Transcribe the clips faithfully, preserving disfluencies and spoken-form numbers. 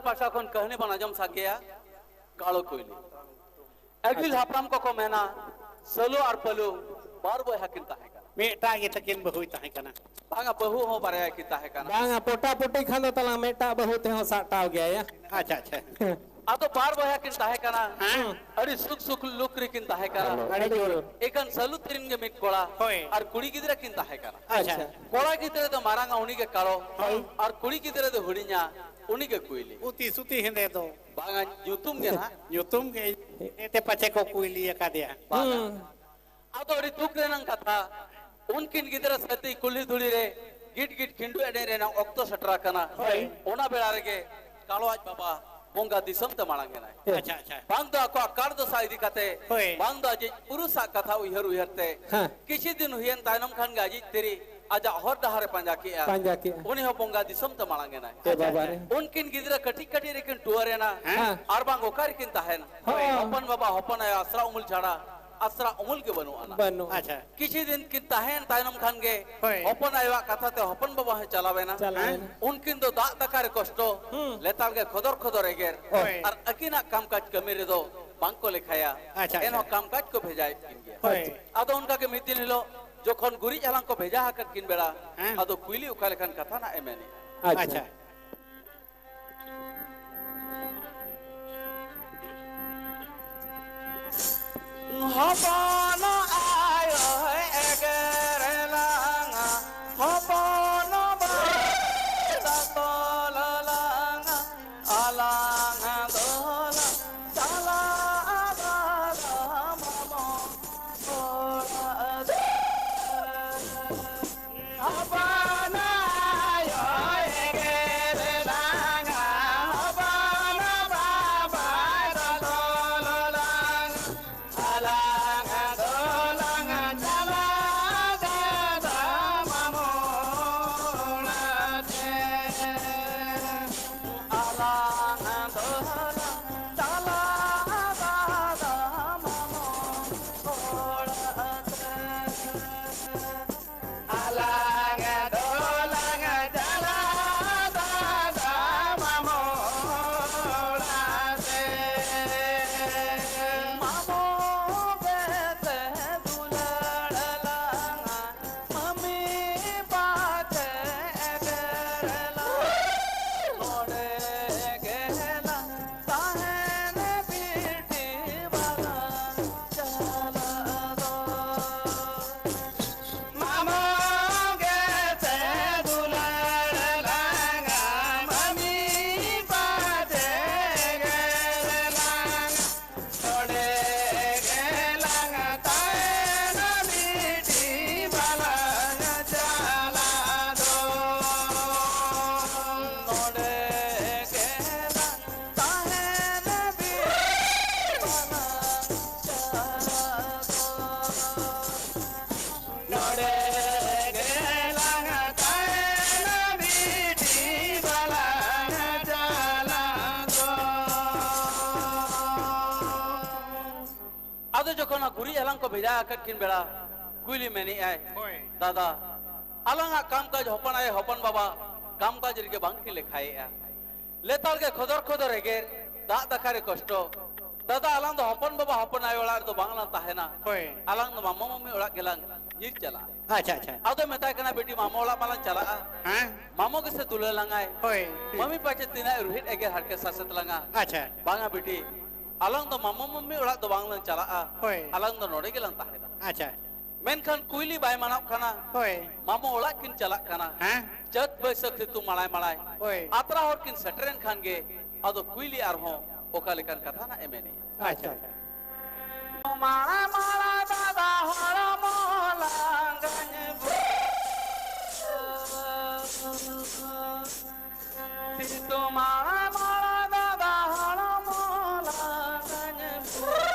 ᱯᱟᱦᱴᱟ ᱠᱷᱚᱱ ᱠᱟᱹᱦᱱᱤ ᱵᱚᱱ ᱟᱸᱡᱚᱢ ᱥᱟᱸᱜᱮᱭᱟ, ᱠᱟᱲᱚ ᱠᱩᱭᱞᱤ᱾ ᱟᱹᱜᱤᱞ ᱦᱟᱯᱲᱟᱢ ᱠᱚᱠᱚ ᱢᱮᱱᱟ, ᱥᱟᱹᱞᱩ ᱟᱨ ᱯᱟᱹᱞᱩ ᱵᱟᱨ ᱵᱚᱭᱦᱟ ᱠᱤᱱ ᱛᱟᱦᱮᱸ ᱠᱟᱱᱟ᱾ ᱢᱤᱫᱴᱟᱜ ᱜᱮ ᱛᱟᱹᱠᱤᱱ ᱵᱟᱹᱦᱩᱭ ᱛᱟᱦᱮᱸ ᱠᱟᱱᱟ᱾ ᱵᱟᱝᱟ, ᱵᱟᱹᱦᱩ ᱦᱚᱸ ᱵᱟᱨᱭᱟ ᱠᱤᱱ ᱛᱟᱦᱮᱸ ᱠᱟᱱᱟ᱾ ᱵᱟᱝᱟ, ᱯᱚᱴᱟ ᱯᱚᱴᱤ ᱠᱷᱟᱱ ᱫᱚ ᱛᱟᱞᱟᱝ ᱢᱤᱫᱴᱟᱜ ᱵᱟᱹᱦᱩ ᱛᱮᱦᱚᱸ ᱥᱟᱜᱴᱟᱣ ᱜᱮᱭᱟ ᱭᱟ᱾ ᱟᱪᱪᱷᱟ, ᱟᱪᱪᱷᱟ᱾ ᱟᱫᱚ ᱵᱟᱨ ᱵᱚᱭᱦᱟ ᱠᱤᱱ ᱛᱟᱦᱮᱸ ᱠᱟᱱᱟ᱾ ᱦᱮᱸ᱾ ᱟᱹᱰᱤ ᱥᱩᱠ ᱥᱩᱞᱩᱠ ᱨᱮᱠᱤᱱ ᱛᱟᱦᱮᱸ ᱠᱟᱱᱟ᱾ ᱟᱹᱰᱤ ᱡᱳᱨ᱾ ᱮᱠᱷᱟᱱ ᱥᱟᱹᱞᱩ ᱛᱤᱨᱤᱱ ᱜᱮ ᱢᱤᱫ ᱠᱚᱲᱟ ᱦᱳᱭ᱾ ᱟᱨ ᱠᱩᱲᱤ ᱜᱤᱫᱽᱨᱟᱹ ᱠᱤᱱ ᱛᱟᱦᱮᱸ ᱠᱟᱱᱟ᱾ ᱟᱪᱪᱷᱟ᱾ ᱠᱚᱲᱟ ᱜᱤᱫᱽᱨᱟᱹ ᱫᱚ ᱢᱟᱨᱟᱝᱟ, ᱩᱱᱤ ᱜᱮ ᱠᱟᱲᱚ᱾ ᱦᱳᱭ᱾ ᱟᱨ ᱠᱩᱲᱤ ᱜᱤᱫᱽᱨᱟᱹ ᱫᱚ ᱦᱩᱰᱤᱧᱟ, ᱩᱱᱤ ᱜᱮ ᱠᱩᱭᱞᱤ᱾ ᱩᱛᱤ ᱥᱩᱛᱤ ᱦᱮᱸᱫᱮ ᱫᱚ᱾ ᱵᱟᱝᱟ, ᱧᱩᱛᱩᱢ ᱜᱮ ᱱᱟᱦᱟᱜ᱾ ᱧᱩᱛᱩᱢ ᱜᱮ ᱮᱱᱛᱮ ᱯᱟᱪᱮ ᱠᱚ ᱠᱩᱭᱞᱤ ᱟᱠᱟᱫᱮᱭᱟ᱾ ᱵᱟᱝᱟ᱾ ᱦᱩᱸ᱾ ᱟᱫᱚ ᱟᱹᱰᱤ ᱫᱩᱠ ᱨᱮᱱᱟᱝ ᱠᱟᱛᱷᱟ, ᱩᱱᱠᱤᱱ ᱜᱤᱫᱽᱨᱟᱹ ᱥᱟᱹᱛᱤ ᱠᱩᱞᱦᱤ ᱫᱷᱩᱲᱤ ᱨᱮ ᱜᱤᱴ ᱜᱤᱴ ᱠᱷᱤᱸᱰᱩ ᱮᱱᱮᱡ ᱨᱮᱱᱟᱜ ᱚᱠᱛᱚ ᱥᱮᱴᱮᱨ ᱟᱠᱟᱱᱟ᱾ ᱦᱳᱭ᱾ ᱚᱱᱟ ᱵᱮᱲᱟ ᱨᱮᱜᱮ ᱠᱟᱲᱚ ᱟᱡ ᱵᱟᱵᱟ ᱵᱚᱸᱜᱟ ᱫᱤᱥᱚᱢ ᱛᱮ ᱢᱟᱲᱟᱝ ᱮᱱᱟᱭ᱾ ᱟᱪᱪᱷᱟ, ᱟᱪᱪᱷᱟ᱾ ᱵᱟᱝ ᱫᱚ ᱟᱠᱚᱣᱟᱜ ᱠᱟᱲ ᱫᱚᱥᱟ ᱤᱫᱤ ᱠᱟᱛᱮ, ᱦᱳᱭ᱾ ᱵᱟᱝ ᱫᱚ ᱟᱡᱤᱡ ᱯᱩᱨᱩᱥᱟᱜ ᱠᱟᱛᱷᱟ ᱩᱭᱦᱟᱹᱨ ᱩᱭᱦᱟᱹᱨ ᱛᱮ, ᱦᱮᱸ᱾ ᱠᱤᱪᱷᱩ ᱫᱤᱱ ᱦᱩᱭᱮᱱ ᱛᱟᱭᱱᱚᱢ ᱠᱷᱟᱱ ᱜᱮ ᱟᱡᱤᱡ ᱛᱤᱨᱤ ᱟᱡᱟᱜ ᱦᱚᱨ ᱰᱟᱦᱟᱨ ᱮ ᱯᱟᱸᱡᱟ ᱠᱮᱜᱼᱟ᱾ ᱯᱟᱸᱡᱟ ᱠᱮᱜᱼᱟ᱾ ᱩᱱᱤ ᱦᱚᱸ ᱵᱚᱸᱜᱟ ᱫᱤᱥᱚᱢ ᱛᱮ ᱢᱟᱲᱟᱝ ᱮᱱᱟᱭ᱾ ᱮ ᱵᱟᱵᱟ ᱨᱮ᱾ ᱩᱱᱠᱤᱱ ᱜᱤᱫᱽᱨᱟᱹ ᱠᱟᱹᱴᱤᱡ ᱠᱟᱹᱴᱤᱡ ᱨᱮᱠᱤᱱ ᱴᱩᱣᱟᱹᱨ ᱮᱱᱟ᱾ ᱦᱮᱸ᱾ ᱟᱨ ᱵᱟᱝ ᱚᱠᱟ ᱨᱮᱠᱤᱱ ᱛᱟᱦᱮᱱ? ᱦᱳᱭ᱾ ᱦᱚᱯᱚᱱ ᱵᱟᱵᱟ ᱦᱚᱯᱚᱱ ᱟᱭᱳ ᱟᱥᱨᱟ ᱩᱢᱩᱞ ᱪᱷᱟᱲᱟ ᱟᱥᱨᱟ ᱩᱢᱩᱞ ᱜᱮ ᱵᱟᱹᱱᱩᱜ ᱟᱱᱟ᱾ ᱵᱟᱹᱱᱩᱜ᱾ ᱟᱪᱪᱷᱟ᱾ ᱠᱤᱪᱷᱩ ᱫᱤᱱ ᱠᱤᱱ ᱛᱟᱦᱮᱸᱭᱮᱱ ᱛᱟᱭᱱᱚᱢ ᱠᱷᱟᱱ ᱜᱮ ᱦᱳᱭ᱾ ᱦᱚᱯᱚᱱ ᱟᱭᱳᱣᱟᱜ ᱠᱟᱛᱷᱟ ᱛᱮ ᱦᱚᱯᱚᱱ ᱵᱟᱵᱟ ᱦᱚᱸᱭ ᱪᱟᱞᱟᱣ ᱮᱱᱟ᱾ ᱪᱟᱞᱟᱣ ᱮᱱᱟ᱾ ᱩᱱᱠᱤᱱ ᱫᱚ ᱫᱟᱜ ᱫᱟᱠᱟ ᱨᱮ ᱠᱚᱥᱴᱚ, ᱦᱩᱸ᱾ ᱞᱮᱛᱟᱲ ᱜᱮ ᱠᱷᱚᱫᱚᱨ ᱠᱷᱚᱫᱚᱨ ᱮᱜᱮᱨ᱾ ᱦᱳᱭ᱾ ᱟᱨ ᱟᱹᱠᱤᱱᱟᱜ ᱠᱟᱢ ᱠᱟᱡᱽ ᱠᱟᱹᱢᱤ ᱨᱮᱫᱚ ᱵᱟᱝ ᱠᱚ ᱞᱮᱠᱷᱟᱭᱟ᱾ ᱟᱪᱪᱷᱟ, ᱟᱪᱪᱷᱟ᱾ ᱮᱱᱦᱚᱸ ᱠᱟᱢ ᱠᱟᱡᱽ ᱠᱚ ᱵᱷᱮᱡᱟᱭᱮᱫ ᱠᱤᱱ ᱜᱮᱭᱟ᱾ ᱦᱳᱭ᱾ ᱟᱫᱚ ᱚᱱᱠᱟ ᱜᱮ ᱢᱤᱫ ᱫᱤᱱ ᱦᱤᱞᱳᱜ ᱡᱚᱠᱷᱚᱱ ᱜᱩᱨᱤᱡ ᱦᱟᱞᱟᱝ ᱠᱚ ᱵᱷᱮᱡᱟ ᱟᱠᱟᱫ ᱠᱤᱱ ᱵᱮᱲᱟ, ᱦᱮᱸ᱾ ᱟᱫᱚ ᱠᱩᱭᱞᱤ ᱚᱠᱟ ᱞᱮᱠᱟᱱ ᱠᱟᱛᱷᱟ ᱱᱟᱜ ᱮ ᱢᱮᱱᱮᱜᱼᱟ᱾ ᱟᱪᱪᱷᱟ᱾ ᱟᱪᱪᱷᱟ᱾ ᱦᱚᱯᱚᱱ ᱟᱭᱳᱭ ᱮᱜᱮᱨ ᱞᱟᱝᱟ, ᱦᱚᱯᱚᱱ ᱵᱟᱭ ᱫᱟᱛᱚᱞ ᱞᱟᱝᱟ, ᱟᱞᱟᱝ ᱫᱚᱞᱟᱝ ᱪᱟᱞᱟᱜᱼᱟ ᱵᱟᱫᱟᱢ ᱚᱲᱟᱜ ᱫᱚ᱾ ᱦᱚᱯᱚᱱ ᱟᱭᱳᱭ ᱮᱜᱮᱨ ᱡᱚᱠᱷᱚᱱ ᱜᱩᱨᱤᱡ ᱦᱟᱞᱟᱝ ᱠᱚ ᱵᱷᱮᱡᱟ ᱟᱠᱟᱫ ᱠᱤᱱ ᱵᱮᱲᱟ, ᱠᱩᱭᱞᱤ ᱢᱮᱱᱮᱜᱼᱟᱭ, ᱦᱳᱭ᱾ ᱫᱟᱫᱟ, ᱟᱞᱟᱝᱟᱜ ᱠᱟᱢ ᱠᱟᱡᱽ ᱦᱚᱯᱚᱱ ᱟᱭᱳ ᱦᱚᱯᱚᱱ ᱵᱟᱵᱟ ᱠᱟᱢ ᱠᱟᱡᱽ ᱨᱮᱜᱮ ᱵᱟᱝ ᱠᱤᱱ ᱞᱮᱠᱷᱟᱭᱮᱜᱼᱟ᱾ ᱞᱮᱛᱟᱲ ᱜᱮ ᱠᱷᱚᱫᱚᱨ ᱠᱷᱚᱫᱚᱨ ᱮᱜᱮᱨ, ᱫᱟᱜ ᱫᱟᱠᱟ ᱨᱮ ᱠᱚᱥᱴᱚ᱾ ᱫᱟᱫᱟ, ᱟᱞᱟᱝ ᱫᱚ ᱦᱚᱯᱚᱱ ᱵᱟᱵᱟ ᱦᱚᱯᱚᱱ ᱟᱭᱳ ᱚᱲᱟᱜ ᱨᱮᱫᱚ ᱵᱟᱝ ᱞᱟᱝ ᱛᱟᱦᱮᱱᱟ᱾ ᱦᱳᱭ᱾ ᱟᱞᱟᱝ ᱫᱚ ᱢᱟᱢᱟ ᱢᱟᱢᱤ ᱚᱲᱟᱜ ᱜᱮᱞᱟᱝ ᱧᱤᱨ ᱪᱟᱞᱟᱜᱼᱟ᱾ ᱟᱪᱪᱷᱟ, ᱟᱪᱪᱷᱟ᱾ ᱟᱫᱚ ᱢᱮᱛᱟᱭ ᱠᱟᱱᱟ, ᱵᱤᱴᱤ, ᱢᱟᱢᱟ ᱚᱲᱟᱜ ᱢᱟᱞᱟᱝ ᱪᱟᱞᱟᱜᱼᱟ᱾ ᱦᱮᱸ? ᱢᱟᱢᱚ ᱜᱮᱥᱮ ᱫᱩᱞᱟᱹ ᱞᱟᱝᱟᱭ᱾ ᱦᱳᱭ᱾ ᱢᱟᱢᱤ ᱯᱟᱪᱮ ᱛᱤᱱᱟᱹᱜ ᱨᱩᱦᱮᱫ ᱮᱜᱮᱨ ᱦᱟᱨᱠᱮᱛ ᱥᱟᱥᱮᱛ ᱞᱟᱝᱟ᱾ ᱟᱪᱪᱷᱟ᱾ ᱵᱟᱝᱟ ᱵᱤᱴᱤ, ᱟᱞᱟᱝ ᱫᱚ ᱢᱟᱢᱟ ᱢᱟᱢᱤ ᱚᱲᱟᱜ ᱫᱚ ᱵᱟᱝ ᱞᱟᱝ ᱪᱟᱞᱟᱜᱼᱟ᱾ ᱦᱳᱭ᱾ ᱟᱞᱟᱝ ᱫᱚ ᱱᱚᱰᱮ ᱜᱮᱞᱟᱝ ᱛᱟᱦᱮᱱᱟ᱾ ᱟᱪᱪᱷᱟ᱾ ᱢᱮᱱᱠᱷᱟᱱ ᱠᱩᱭᱞᱤ ᱵᱟᱭ ᱢᱟᱱᱟᱜ ᱠᱟᱱᱟ᱾ ᱦᱳᱭ᱾ ᱢᱟᱢᱚ ᱚᱲᱟᱜ ᱠᱤᱱ ᱪᱟᱞᱟᱜ ᱠᱟᱱᱟ᱾ ᱦᱮᱸ? ᱪᱟᱹᱛ ᱵᱟᱹᱭᱥᱟᱹᱠᱷ ᱥᱤᱛᱩᱝ ᱢᱟᱲᱟᱭ ᱢᱟᱲᱟᱭ᱾ ᱦᱳᱭ᱾ ᱟᱛᱨᱟ ᱦᱚᱲ ᱠᱤᱱ ᱥᱮᱴᱮᱨᱮᱱ ᱠᱷᱟᱱ ᱜᱮ ᱟᱫᱚ ᱠᱩᱭᱞᱤ ᱟᱨᱦᱚᱸ ᱚᱠᱟ ᱞᱮᱠᱟᱱ ᱠᱟᱛᱷᱟ ᱱᱟᱜ ᱮ ᱢᱮᱱᱮᱜᱼᱟ᱾ ᱟᱪᱪᱷᱟ᱾ ᱢᱟᱲᱟ ᱢᱟᱲᱟ ᱫᱟᱫᱟ ᱦᱚᱲᱢᱚ ᱞᱟᱸᱜᱟᱧ ᱵᱩᱡᱷᱟᱹᱣ᱾ ᱥᱤᱛᱩᱝ ᱢᱟᱲᱟ ᱢᱟᱲᱟ ᱫᱟᱫᱟ ᱦᱚᱲᱢᱚ ᱞᱟᱸᱜᱟᱧ ᱵᱩᱡᱷᱟᱹᱣ᱾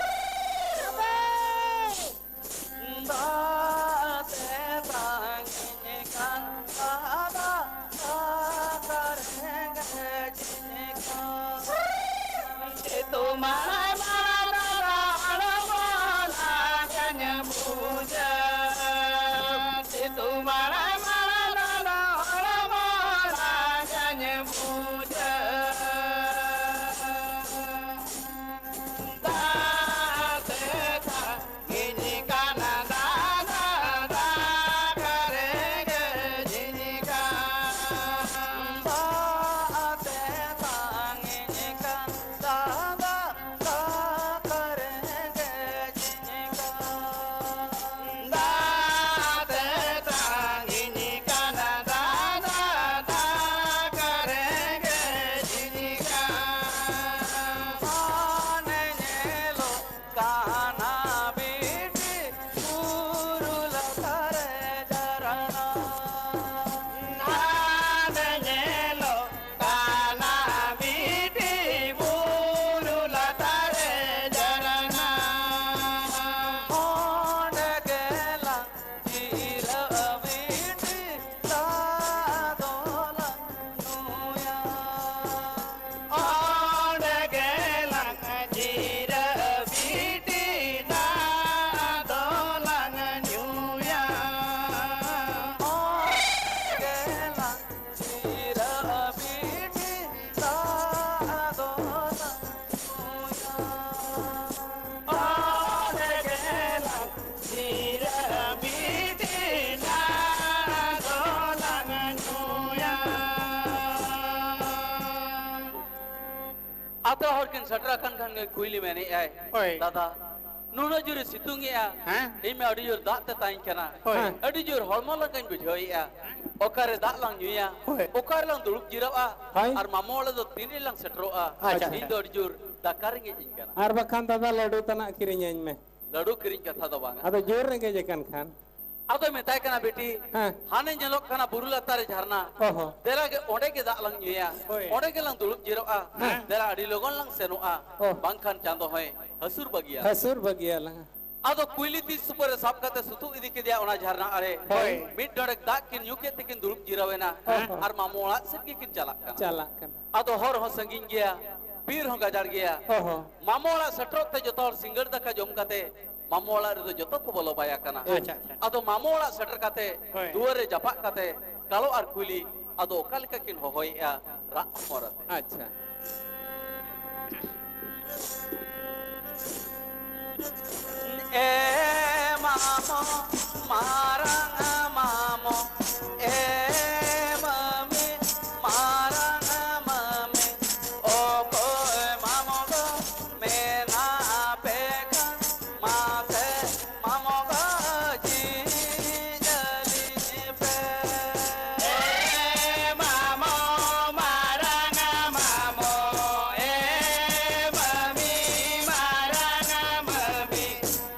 ᱫᱟᱜ ᱛᱮ ᱛᱟᱝ ᱠᱟᱱ ᱫᱟᱫᱟ, ᱫᱟᱜ ᱨᱮᱸᱜᱮᱡ ᱡᱤᱱᱤᱠᱟ᱾ ᱥᱤᱛᱩᱝ ᱢᱟᱲᱟᱭ ᱢᱟᱲᱟᱭ ᱫᱟᱫᱟ ᱦᱚᱲᱢᱚ ᱞᱟᱸᱜᱟᱧ ᱵᱩᱡᱷᱟᱹᱣ᱾ ᱥᱤᱛᱩᱝ ᱢᱟᱲᱟᱭ ᱢᱟᱲᱟᱭ ᱫᱟᱫᱟ ᱦᱚᱲᱢᱚ ᱞᱟᱸᱜᱟᱧ ᱵᱩᱡᱷᱟᱹᱣ᱾ ᱫᱟᱜ ᱛᱮ ᱛᱟᱝ ᱤᱧ ᱠᱟᱱᱟ ᱫᱟᱫᱟ, ᱫᱟᱜ ᱨᱮᱸᱜᱮᱡ ᱤᱧ ᱠᱟᱱᱟ᱾ ᱫᱟᱜ ᱛᱮ ᱛᱟᱝ ᱤᱧ ᱠᱟᱱᱟ ᱫᱟᱫᱟ, ᱡᱚᱛᱚ ᱦᱚᱲ ᱠᱤᱱ ᱥᱮᱴᱮᱨ ᱟᱠᱟᱱ ᱠᱷᱟᱱ ᱜᱮ ᱠᱩᱭᱞᱤ ᱢᱮᱱᱮᱜᱼᱟᱭ, ᱦᱳᱭ᱾ ᱫᱟᱫᱟ, ᱱᱩᱱᱟᱹᱜ ᱡᱳᱨᱮ ᱥᱤᱛᱩᱝ ᱮᱜᱼᱟ, ᱦᱮᱸ? ᱤᱧ ᱢᱟ ᱟᱹᱰᱤ ᱡᱳᱨ ᱫᱟᱜ ᱛᱮᱛᱟᱧ ᱠᱟᱱᱟ, ᱦᱳᱭ᱾ ᱟᱹᱰᱤ ᱡᱳᱨ ᱦᱚᱲᱢᱚ ᱞᱟᱸᱜᱟᱧ ᱵᱩᱡᱷᱟᱹᱣᱮᱜᱼᱟ, ᱚᱠᱟᱨᱮ ᱫᱟᱜ ᱞᱟᱝ ᱧᱩᱭᱟ, ᱦᱳᱭ᱾ ᱚᱠᱟ ᱨᱮᱞᱟᱝ ᱫᱩᱲᱩᱵ ᱡᱤᱨᱟᱹᱜᱼᱟ, ᱦᱳᱭ᱾ ᱟᱨ ᱢᱟᱢᱚ ᱚᱲᱟᱜ ᱫᱚ ᱛᱤᱱ ᱨᱮᱞᱟᱝ ᱥᱮᱴᱮᱨᱚᱜᱼᱟ? ᱟᱪᱪᱷᱟ᱾ ᱤᱧ ᱫᱚ ᱟᱹᱰᱤ ᱡᱳᱨ ᱫᱟᱠᱟ ᱨᱮᱸᱜᱮᱡ ᱤᱧ ᱠᱟᱱᱟ᱾ ᱟᱨ ᱵᱟᱠᱷᱟᱱ ᱫᱟᱫᱟ, ᱞᱟᱹᱰᱩ ᱛᱟᱱᱟᱜ ᱠᱤᱨᱤᱧᱟᱹᱧ ᱢᱮ᱾ ᱞᱟᱹᱰᱩ ᱠᱤᱨᱤᱧ ᱠᱟᱛᱷᱟ ᱫᱚ ᱵᱟᱝᱟ᱾ ᱟᱫᱚ ᱡᱳᱨ ᱨᱮᱸᱜᱮᱡ ᱟᱠᱟᱱ ᱠᱷᱟᱱ᱾ ᱟᱫᱚᱭ ᱢᱮᱛᱟᱭ ᱠᱟᱱᱟ, ᱵᱤᱴᱤ, ᱦᱮᱸ᱾ ᱦᱟᱱᱮ ᱧᱮᱞᱚᱜ ᱠᱟᱱᱟ ᱵᱩᱨᱩ ᱞᱟᱛᱟᱨ ᱨᱮ ᱡᱷᱟᱨᱱᱟ, ᱚ ᱦᱚᱸ᱾ ᱫᱮᱞᱟ ᱜᱮ ᱚᱸᱰᱮ ᱜᱮ ᱫᱟᱜ ᱞᱟᱝ ᱧᱩᱭᱟ, ᱦᱳᱭ᱾ ᱚᱸᱰᱮ ᱜᱮᱞᱟᱝ ᱫᱩᱲᱩᱵ ᱡᱤᱨᱟᱹᱜᱼᱟ, ᱦᱮᱸ᱾ ᱫᱮᱞᱟ ᱟᱹᱰᱤ ᱞᱚᱜᱚᱱ ᱞᱟᱝ ᱥᱮᱱᱚᱜᱼᱟ, ᱚ᱾ ᱵᱟᱝᱠᱷᱟᱱ ᱪᱟᱸᱫᱚ ᱦᱚᱸᱭ ᱦᱟᱹᱥᱩᱨ ᱵᱟᱹᱜᱤᱭᱟ᱾ ᱦᱟᱹᱥᱩᱨ ᱵᱟᱹᱜᱤᱭᱟ ᱞᱟᱝ᱾ ᱟᱫᱚ ᱠᱩᱭᱞᱤ ᱛᱤ ᱥᱩᱯᱟᱹ ᱨᱮ ᱥᱟᱵ ᱠᱟᱛᱮ ᱥᱩᱛᱩᱜ ᱤᱫᱤ ᱠᱮᱫᱮᱭᱟ ᱚᱱᱟ ᱡᱷᱟᱨᱱᱟ ᱟᱲᱮ᱾ ᱦᱳᱭ᱾ ᱢᱤᱫ ᱰᱚᱸᱰᱮᱠ ᱫᱟᱜ ᱠᱤᱱ ᱧᱩ ᱠᱮᱫ ᱛᱮᱠᱤᱱ ᱫᱩᱲᱩᱵ ᱡᱤᱨᱟᱹᱣ ᱮᱱᱟ, ᱚ ᱦᱚᱸ᱾ ᱟᱨ ᱢᱟᱢᱚ ᱚᱲᱟᱜ ᱥᱮᱫ ᱜᱮᱠᱤᱱ ᱪᱟᱞᱟᱜ ᱠᱟᱱᱟ᱾ ᱪᱟᱞᱟᱜ ᱠᱟᱱᱟ᱾ ᱟᱫᱚ ᱦᱚᱨ ᱦᱚᱸ ᱥᱟᱺᱜᱤᱧ ᱜᱮᱭᱟ, ᱵᱤᱨ ᱦᱚᱸ ᱜᱟᱡᱟᱲ ᱜᱮᱭᱟ᱾ ᱚ ᱦᱚᱸ᱾ ᱢᱟᱢᱚ ᱚᱲᱟᱜ ᱥᱮᱴᱮᱨᱚᱜ ᱛᱮ ᱡᱚᱛᱚ ᱦᱚᱲ ᱥᱤᱸᱜᱟᱹᱲ ᱫᱟᱠᱟ ᱡᱚᱢ ᱠᱟᱛᱮ ᱢᱟᱢᱚ ᱚᱲᱟᱜ ᱨᱮᱫᱚ ᱡᱚᱛᱚ ᱠᱚ ᱵᱚᱞᱚ ᱵᱟᱭᱟ ᱠᱟᱱᱟ᱾ ᱟᱪᱪᱷᱟ, ᱟᱪᱪᱷᱟ᱾ ᱟᱫᱚ ᱢᱟᱢᱚ ᱚᱲᱟᱜ ᱥᱮᱴᱮᱨ ᱠᱟᱛᱮ ᱦᱳᱭ᱾ ᱫᱩᱣᱟᱹᱨ ᱨᱮ ᱡᱟᱯᱟᱜ ᱠᱟᱛᱮ ᱠᱟᱞᱚ ᱟᱨ ᱠᱩᱭᱞᱤ ᱟᱫᱚ ᱚᱠᱟ ᱞᱮᱠᱟ ᱠᱤᱱ ᱦᱚᱦᱚᱭᱮᱜᱼᱟ ᱨᱟᱜ ᱦᱚᱢᱚᱨ ᱟᱛᱮ᱾ ᱟᱪᱪᱷᱟ᱾ ᱮ ᱢᱟᱢᱚ, ᱢᱟᱨᱟᱝ ᱢᱟᱢᱚ, ᱮ ᱢᱟᱹᱢᱤ, ᱢᱟᱨᱟᱝ ᱢᱟᱹᱢᱤ, ᱚᱠᱚᱭ ᱢᱟᱢᱚ ᱜᱚ ᱢᱮᱱᱟᱜ ᱯᱮ ᱠᱷᱟᱱ, ᱢᱟᱥᱮ ᱢᱟᱢᱚ ᱜᱚ ᱡᱤ ᱡᱟᱹᱞᱤᱧ ᱯᱮ᱾ ᱮ ᱢᱟᱢᱚ, ᱢᱟᱨᱟᱝ ᱢᱟᱢᱚ, ᱮ ᱢᱟᱹᱢᱤ, ᱢᱟᱨᱟᱝ ᱢᱟᱹᱢᱤ,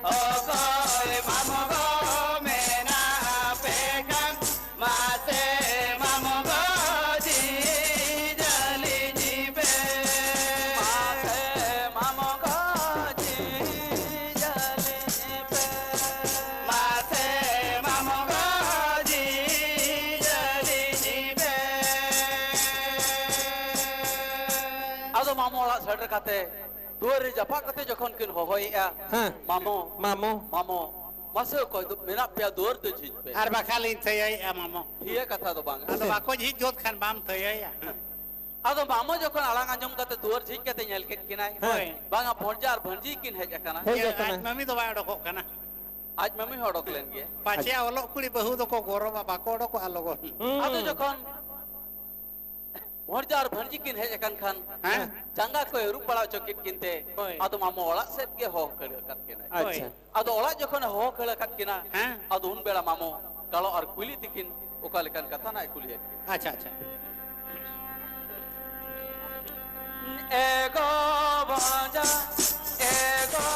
ᱚᱠᱚᱭ ᱢᱟᱢᱚ ᱜᱚ ᱢᱮᱱᱟᱜ ᱯᱮ ᱠᱷᱟᱱ, ᱢᱟᱥᱮ ᱢᱟᱢᱚ ᱜᱚ ᱡᱤ ᱡᱟᱹᱞᱤᱧ ᱯᱮ᱾ ᱢᱟᱥᱮ ᱢᱟᱢᱚ ᱜᱚ ᱡᱤ ᱡᱟᱹᱞᱤᱧ ᱯᱮ᱾ ᱢᱟᱥᱮ ᱢᱟᱢᱚ ᱜᱚ ᱡᱤ ᱡᱟᱹᱞᱤᱧ ᱯᱮ᱾ ᱟᱫᱚ ᱢᱟᱢᱚ ᱚᱲᱟᱜ ᱥᱮᱴᱮᱨ ᱠᱟᱛᱮ ᱫᱩᱣᱟᱹᱨ ᱨᱮ ᱡᱟᱯᱟᱜ ᱠᱟᱛᱮ ᱡᱚᱠᱷᱚᱱ ᱠᱤᱱ ᱦᱚᱦᱚᱭᱮᱜᱼᱟ, ᱦᱮᱸ᱾ ᱢᱟᱢᱚ, ᱢᱟᱢᱚ᱾ ᱢᱟᱢᱚ, ᱢᱟᱥᱮ ᱚᱠᱚᱭ ᱫᱚ ᱢᱮᱱᱟᱜ ᱯᱮᱭᱟ ᱫᱩᱣᱟᱹᱨ ᱫᱚ ᱡᱷᱤᱡ ᱯᱮ᱾ ᱟᱨ ᱵᱟᱠᱷᱟᱱ ᱞᱤᱧ ᱛᱷᱟᱹᱭᱟᱹᱭᱮᱜᱼᱟ ᱢᱟᱢᱚ᱾ ᱛᱷᱤᱭᱟᱹ ᱠᱟᱛᱷᱟ ᱫᱚ ᱵᱟᱝ᱾ ᱟᱫᱚ ᱵᱟᱠᱚ ᱡᱷᱤᱡ ᱜᱚᱫ ᱠᱷᱟᱱ ᱵᱟᱢ ᱛᱷᱟᱹᱭᱟᱹᱭᱟ᱾ ᱟᱫᱚ ᱢᱟᱢᱚ ᱡᱚᱠᱷᱚᱱ ᱟᱲᱟᱝ ᱟᱸᱡᱚᱢ ᱠᱟᱛᱮ ᱫᱩᱣᱟᱹᱨ ᱡᱷᱤᱡ ᱠᱟᱛᱮ ᱧᱮᱞ ᱠᱮᱫ ᱠᱤᱱᱟᱭ, ᱦᱳᱭ᱾ ᱵᱟᱝᱟ ᱵᱷᱚᱸᱡᱟ ᱟᱨ ᱵᱷᱟᱹᱱᱡᱤ ᱠᱤᱱ ᱦᱮᱡ ᱟᱠᱟᱱᱟ᱾ ᱦᱮᱡ ᱟᱠᱟᱱᱟ᱾ ᱟᱡ ᱢᱟᱹᱢᱤ ᱫᱚ ᱵᱟᱭ ᱚᱰᱚᱠᱚᱜ ᱠᱟᱱᱟ᱾ ᱟᱡ ᱢᱟᱹᱢᱤ ᱦᱚᱸ ᱚᱰᱚᱠ ᱞᱮᱱ ᱜᱮᱭᱟ᱾ ᱯᱟᱪᱮ ᱚᱞᱚᱜ ᱠᱩᱲᱤ ᱵᱟᱹᱦᱩ ᱫᱚᱠᱚ ᱜᱚᱨᱚᱵᱟ, ᱵᱟᱠᱚ ᱚᱰᱚᱠᱚᱜᱼᱟ ᱞᱚᱜᱚᱱ᱾ ᱦᱩᱸ᱾ ᱟᱫᱚ ᱡᱚᱠᱷᱚᱱ ᱵᱷᱚᱸᱡᱟ ᱟᱨ ᱵᱷᱟᱹᱱᱡᱤ ᱠᱤᱱ ᱦᱮᱡ ᱟᱠᱟᱱ ᱠᱷᱟᱱ, ᱦᱮᱸ᱾ ᱡᱟᱸᱜᱟ ᱠᱚᱭ ᱟᱹᱨᱩᱵ ᱵᱟᱲᱟ ᱦᱚᱪᱚ ᱠᱮᱫ ᱠᱤᱱ ᱛᱮ, ᱦᱳᱭ᱾ ᱟᱫᱚ ᱢᱟᱢᱚ ᱚᱲᱟᱜ ᱥᱮᱫ ᱜᱮ ᱦᱚᱦᱚ ᱠᱷᱟᱹᱲ ᱟᱠᱟᱫ ᱠᱤᱱᱟᱭ᱾ ᱟᱪᱪᱷᱟ᱾ ᱦᱳᱭ᱾ ᱟᱫᱚ ᱚᱲᱟᱜ ᱡᱚᱠᱷᱚᱱᱮ ᱦᱚᱦᱚ ᱠᱷᱟᱹᱲ ᱟᱠᱟᱫ ᱠᱤᱱᱟ, ᱦᱮᱸ᱾ ᱟᱫᱚ ᱩᱱ ᱵᱮᱲᱟ ᱢᱟᱢᱚ ᱠᱟᱲᱚ ᱟᱨ ᱠᱩᱭᱞᱤ ᱛᱤᱠᱤᱱ ᱚᱠᱟ ᱞᱮᱠᱟᱱ ᱠᱟᱛᱷᱟ ᱱᱟᱜ ᱮ ᱠᱩᱞᱤᱭᱮᱫ ᱠᱤᱱᱟ᱾ ᱟᱪᱪᱷᱟ, ᱟᱪᱪᱷᱟ᱾ ᱮᱜᱳ ᱵᱷᱚᱸᱡᱟ, ᱮᱜᱳ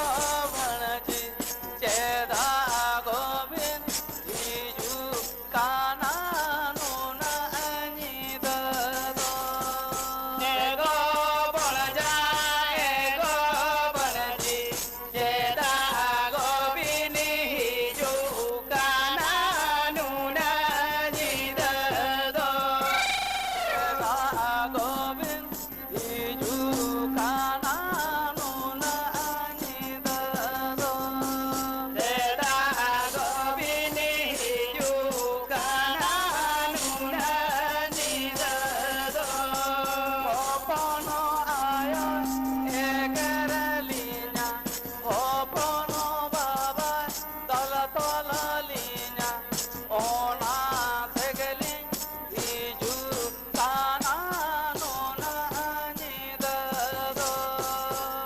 ᱵᱷᱟᱹᱱᱡᱤ, ᱪᱮᱫᱟᱜ ᱜᱳᱵᱤᱱ ᱦᱤᱡᱩᱜ ᱠᱟᱱᱟ ᱱᱩᱱᱟᱹᱜ ᱧᱤᱫᱟᱹ ᱫᱚ? ᱮᱜᱳ ᱵᱷᱚᱸᱡᱟ, ᱮᱜᱳ ᱵᱷᱟᱹᱱᱡᱤ, ᱪᱮᱫᱟᱜ ᱜᱳᱵᱤᱱ ᱦᱤᱡᱩᱜ ᱠᱟᱱᱟ ᱱᱩᱱᱟᱹᱜ ᱧᱤᱫᱟᱹ ᱫᱚ? ᱪᱮᱫᱟᱜ ᱜᱳᱵᱤᱱ ᱦᱤᱡᱩᱜ ᱠᱟᱱᱟ ᱱᱩᱱᱟᱹᱜ ᱧᱤᱫᱟᱹ ᱫᱚ? ᱪᱮᱫᱟᱜ ᱜᱳᱵᱤᱱ ᱦᱤᱡᱩᱜ ᱠᱟᱱᱟ ᱱᱩᱱᱟᱹᱜ ᱧᱤᱫᱟᱹ ᱫᱚ? ᱦᱚᱯᱚᱱ ᱟᱭᱳᱭ ᱮᱜᱮᱨ ᱞᱤᱧᱟ, ᱦᱚᱯᱚᱱ ᱵᱟᱵᱟᱭ ᱫᱟᱞ ᱛᱚᱞ ᱞᱤᱧᱟ, ᱚᱱᱟ ᱛᱮᱜᱮᱞᱤᱧ ᱦᱤᱡᱩᱜ ᱠᱟᱱᱟ ᱱᱩᱱᱟᱹᱜ ᱧᱤᱫᱟᱹ ᱫᱚ᱾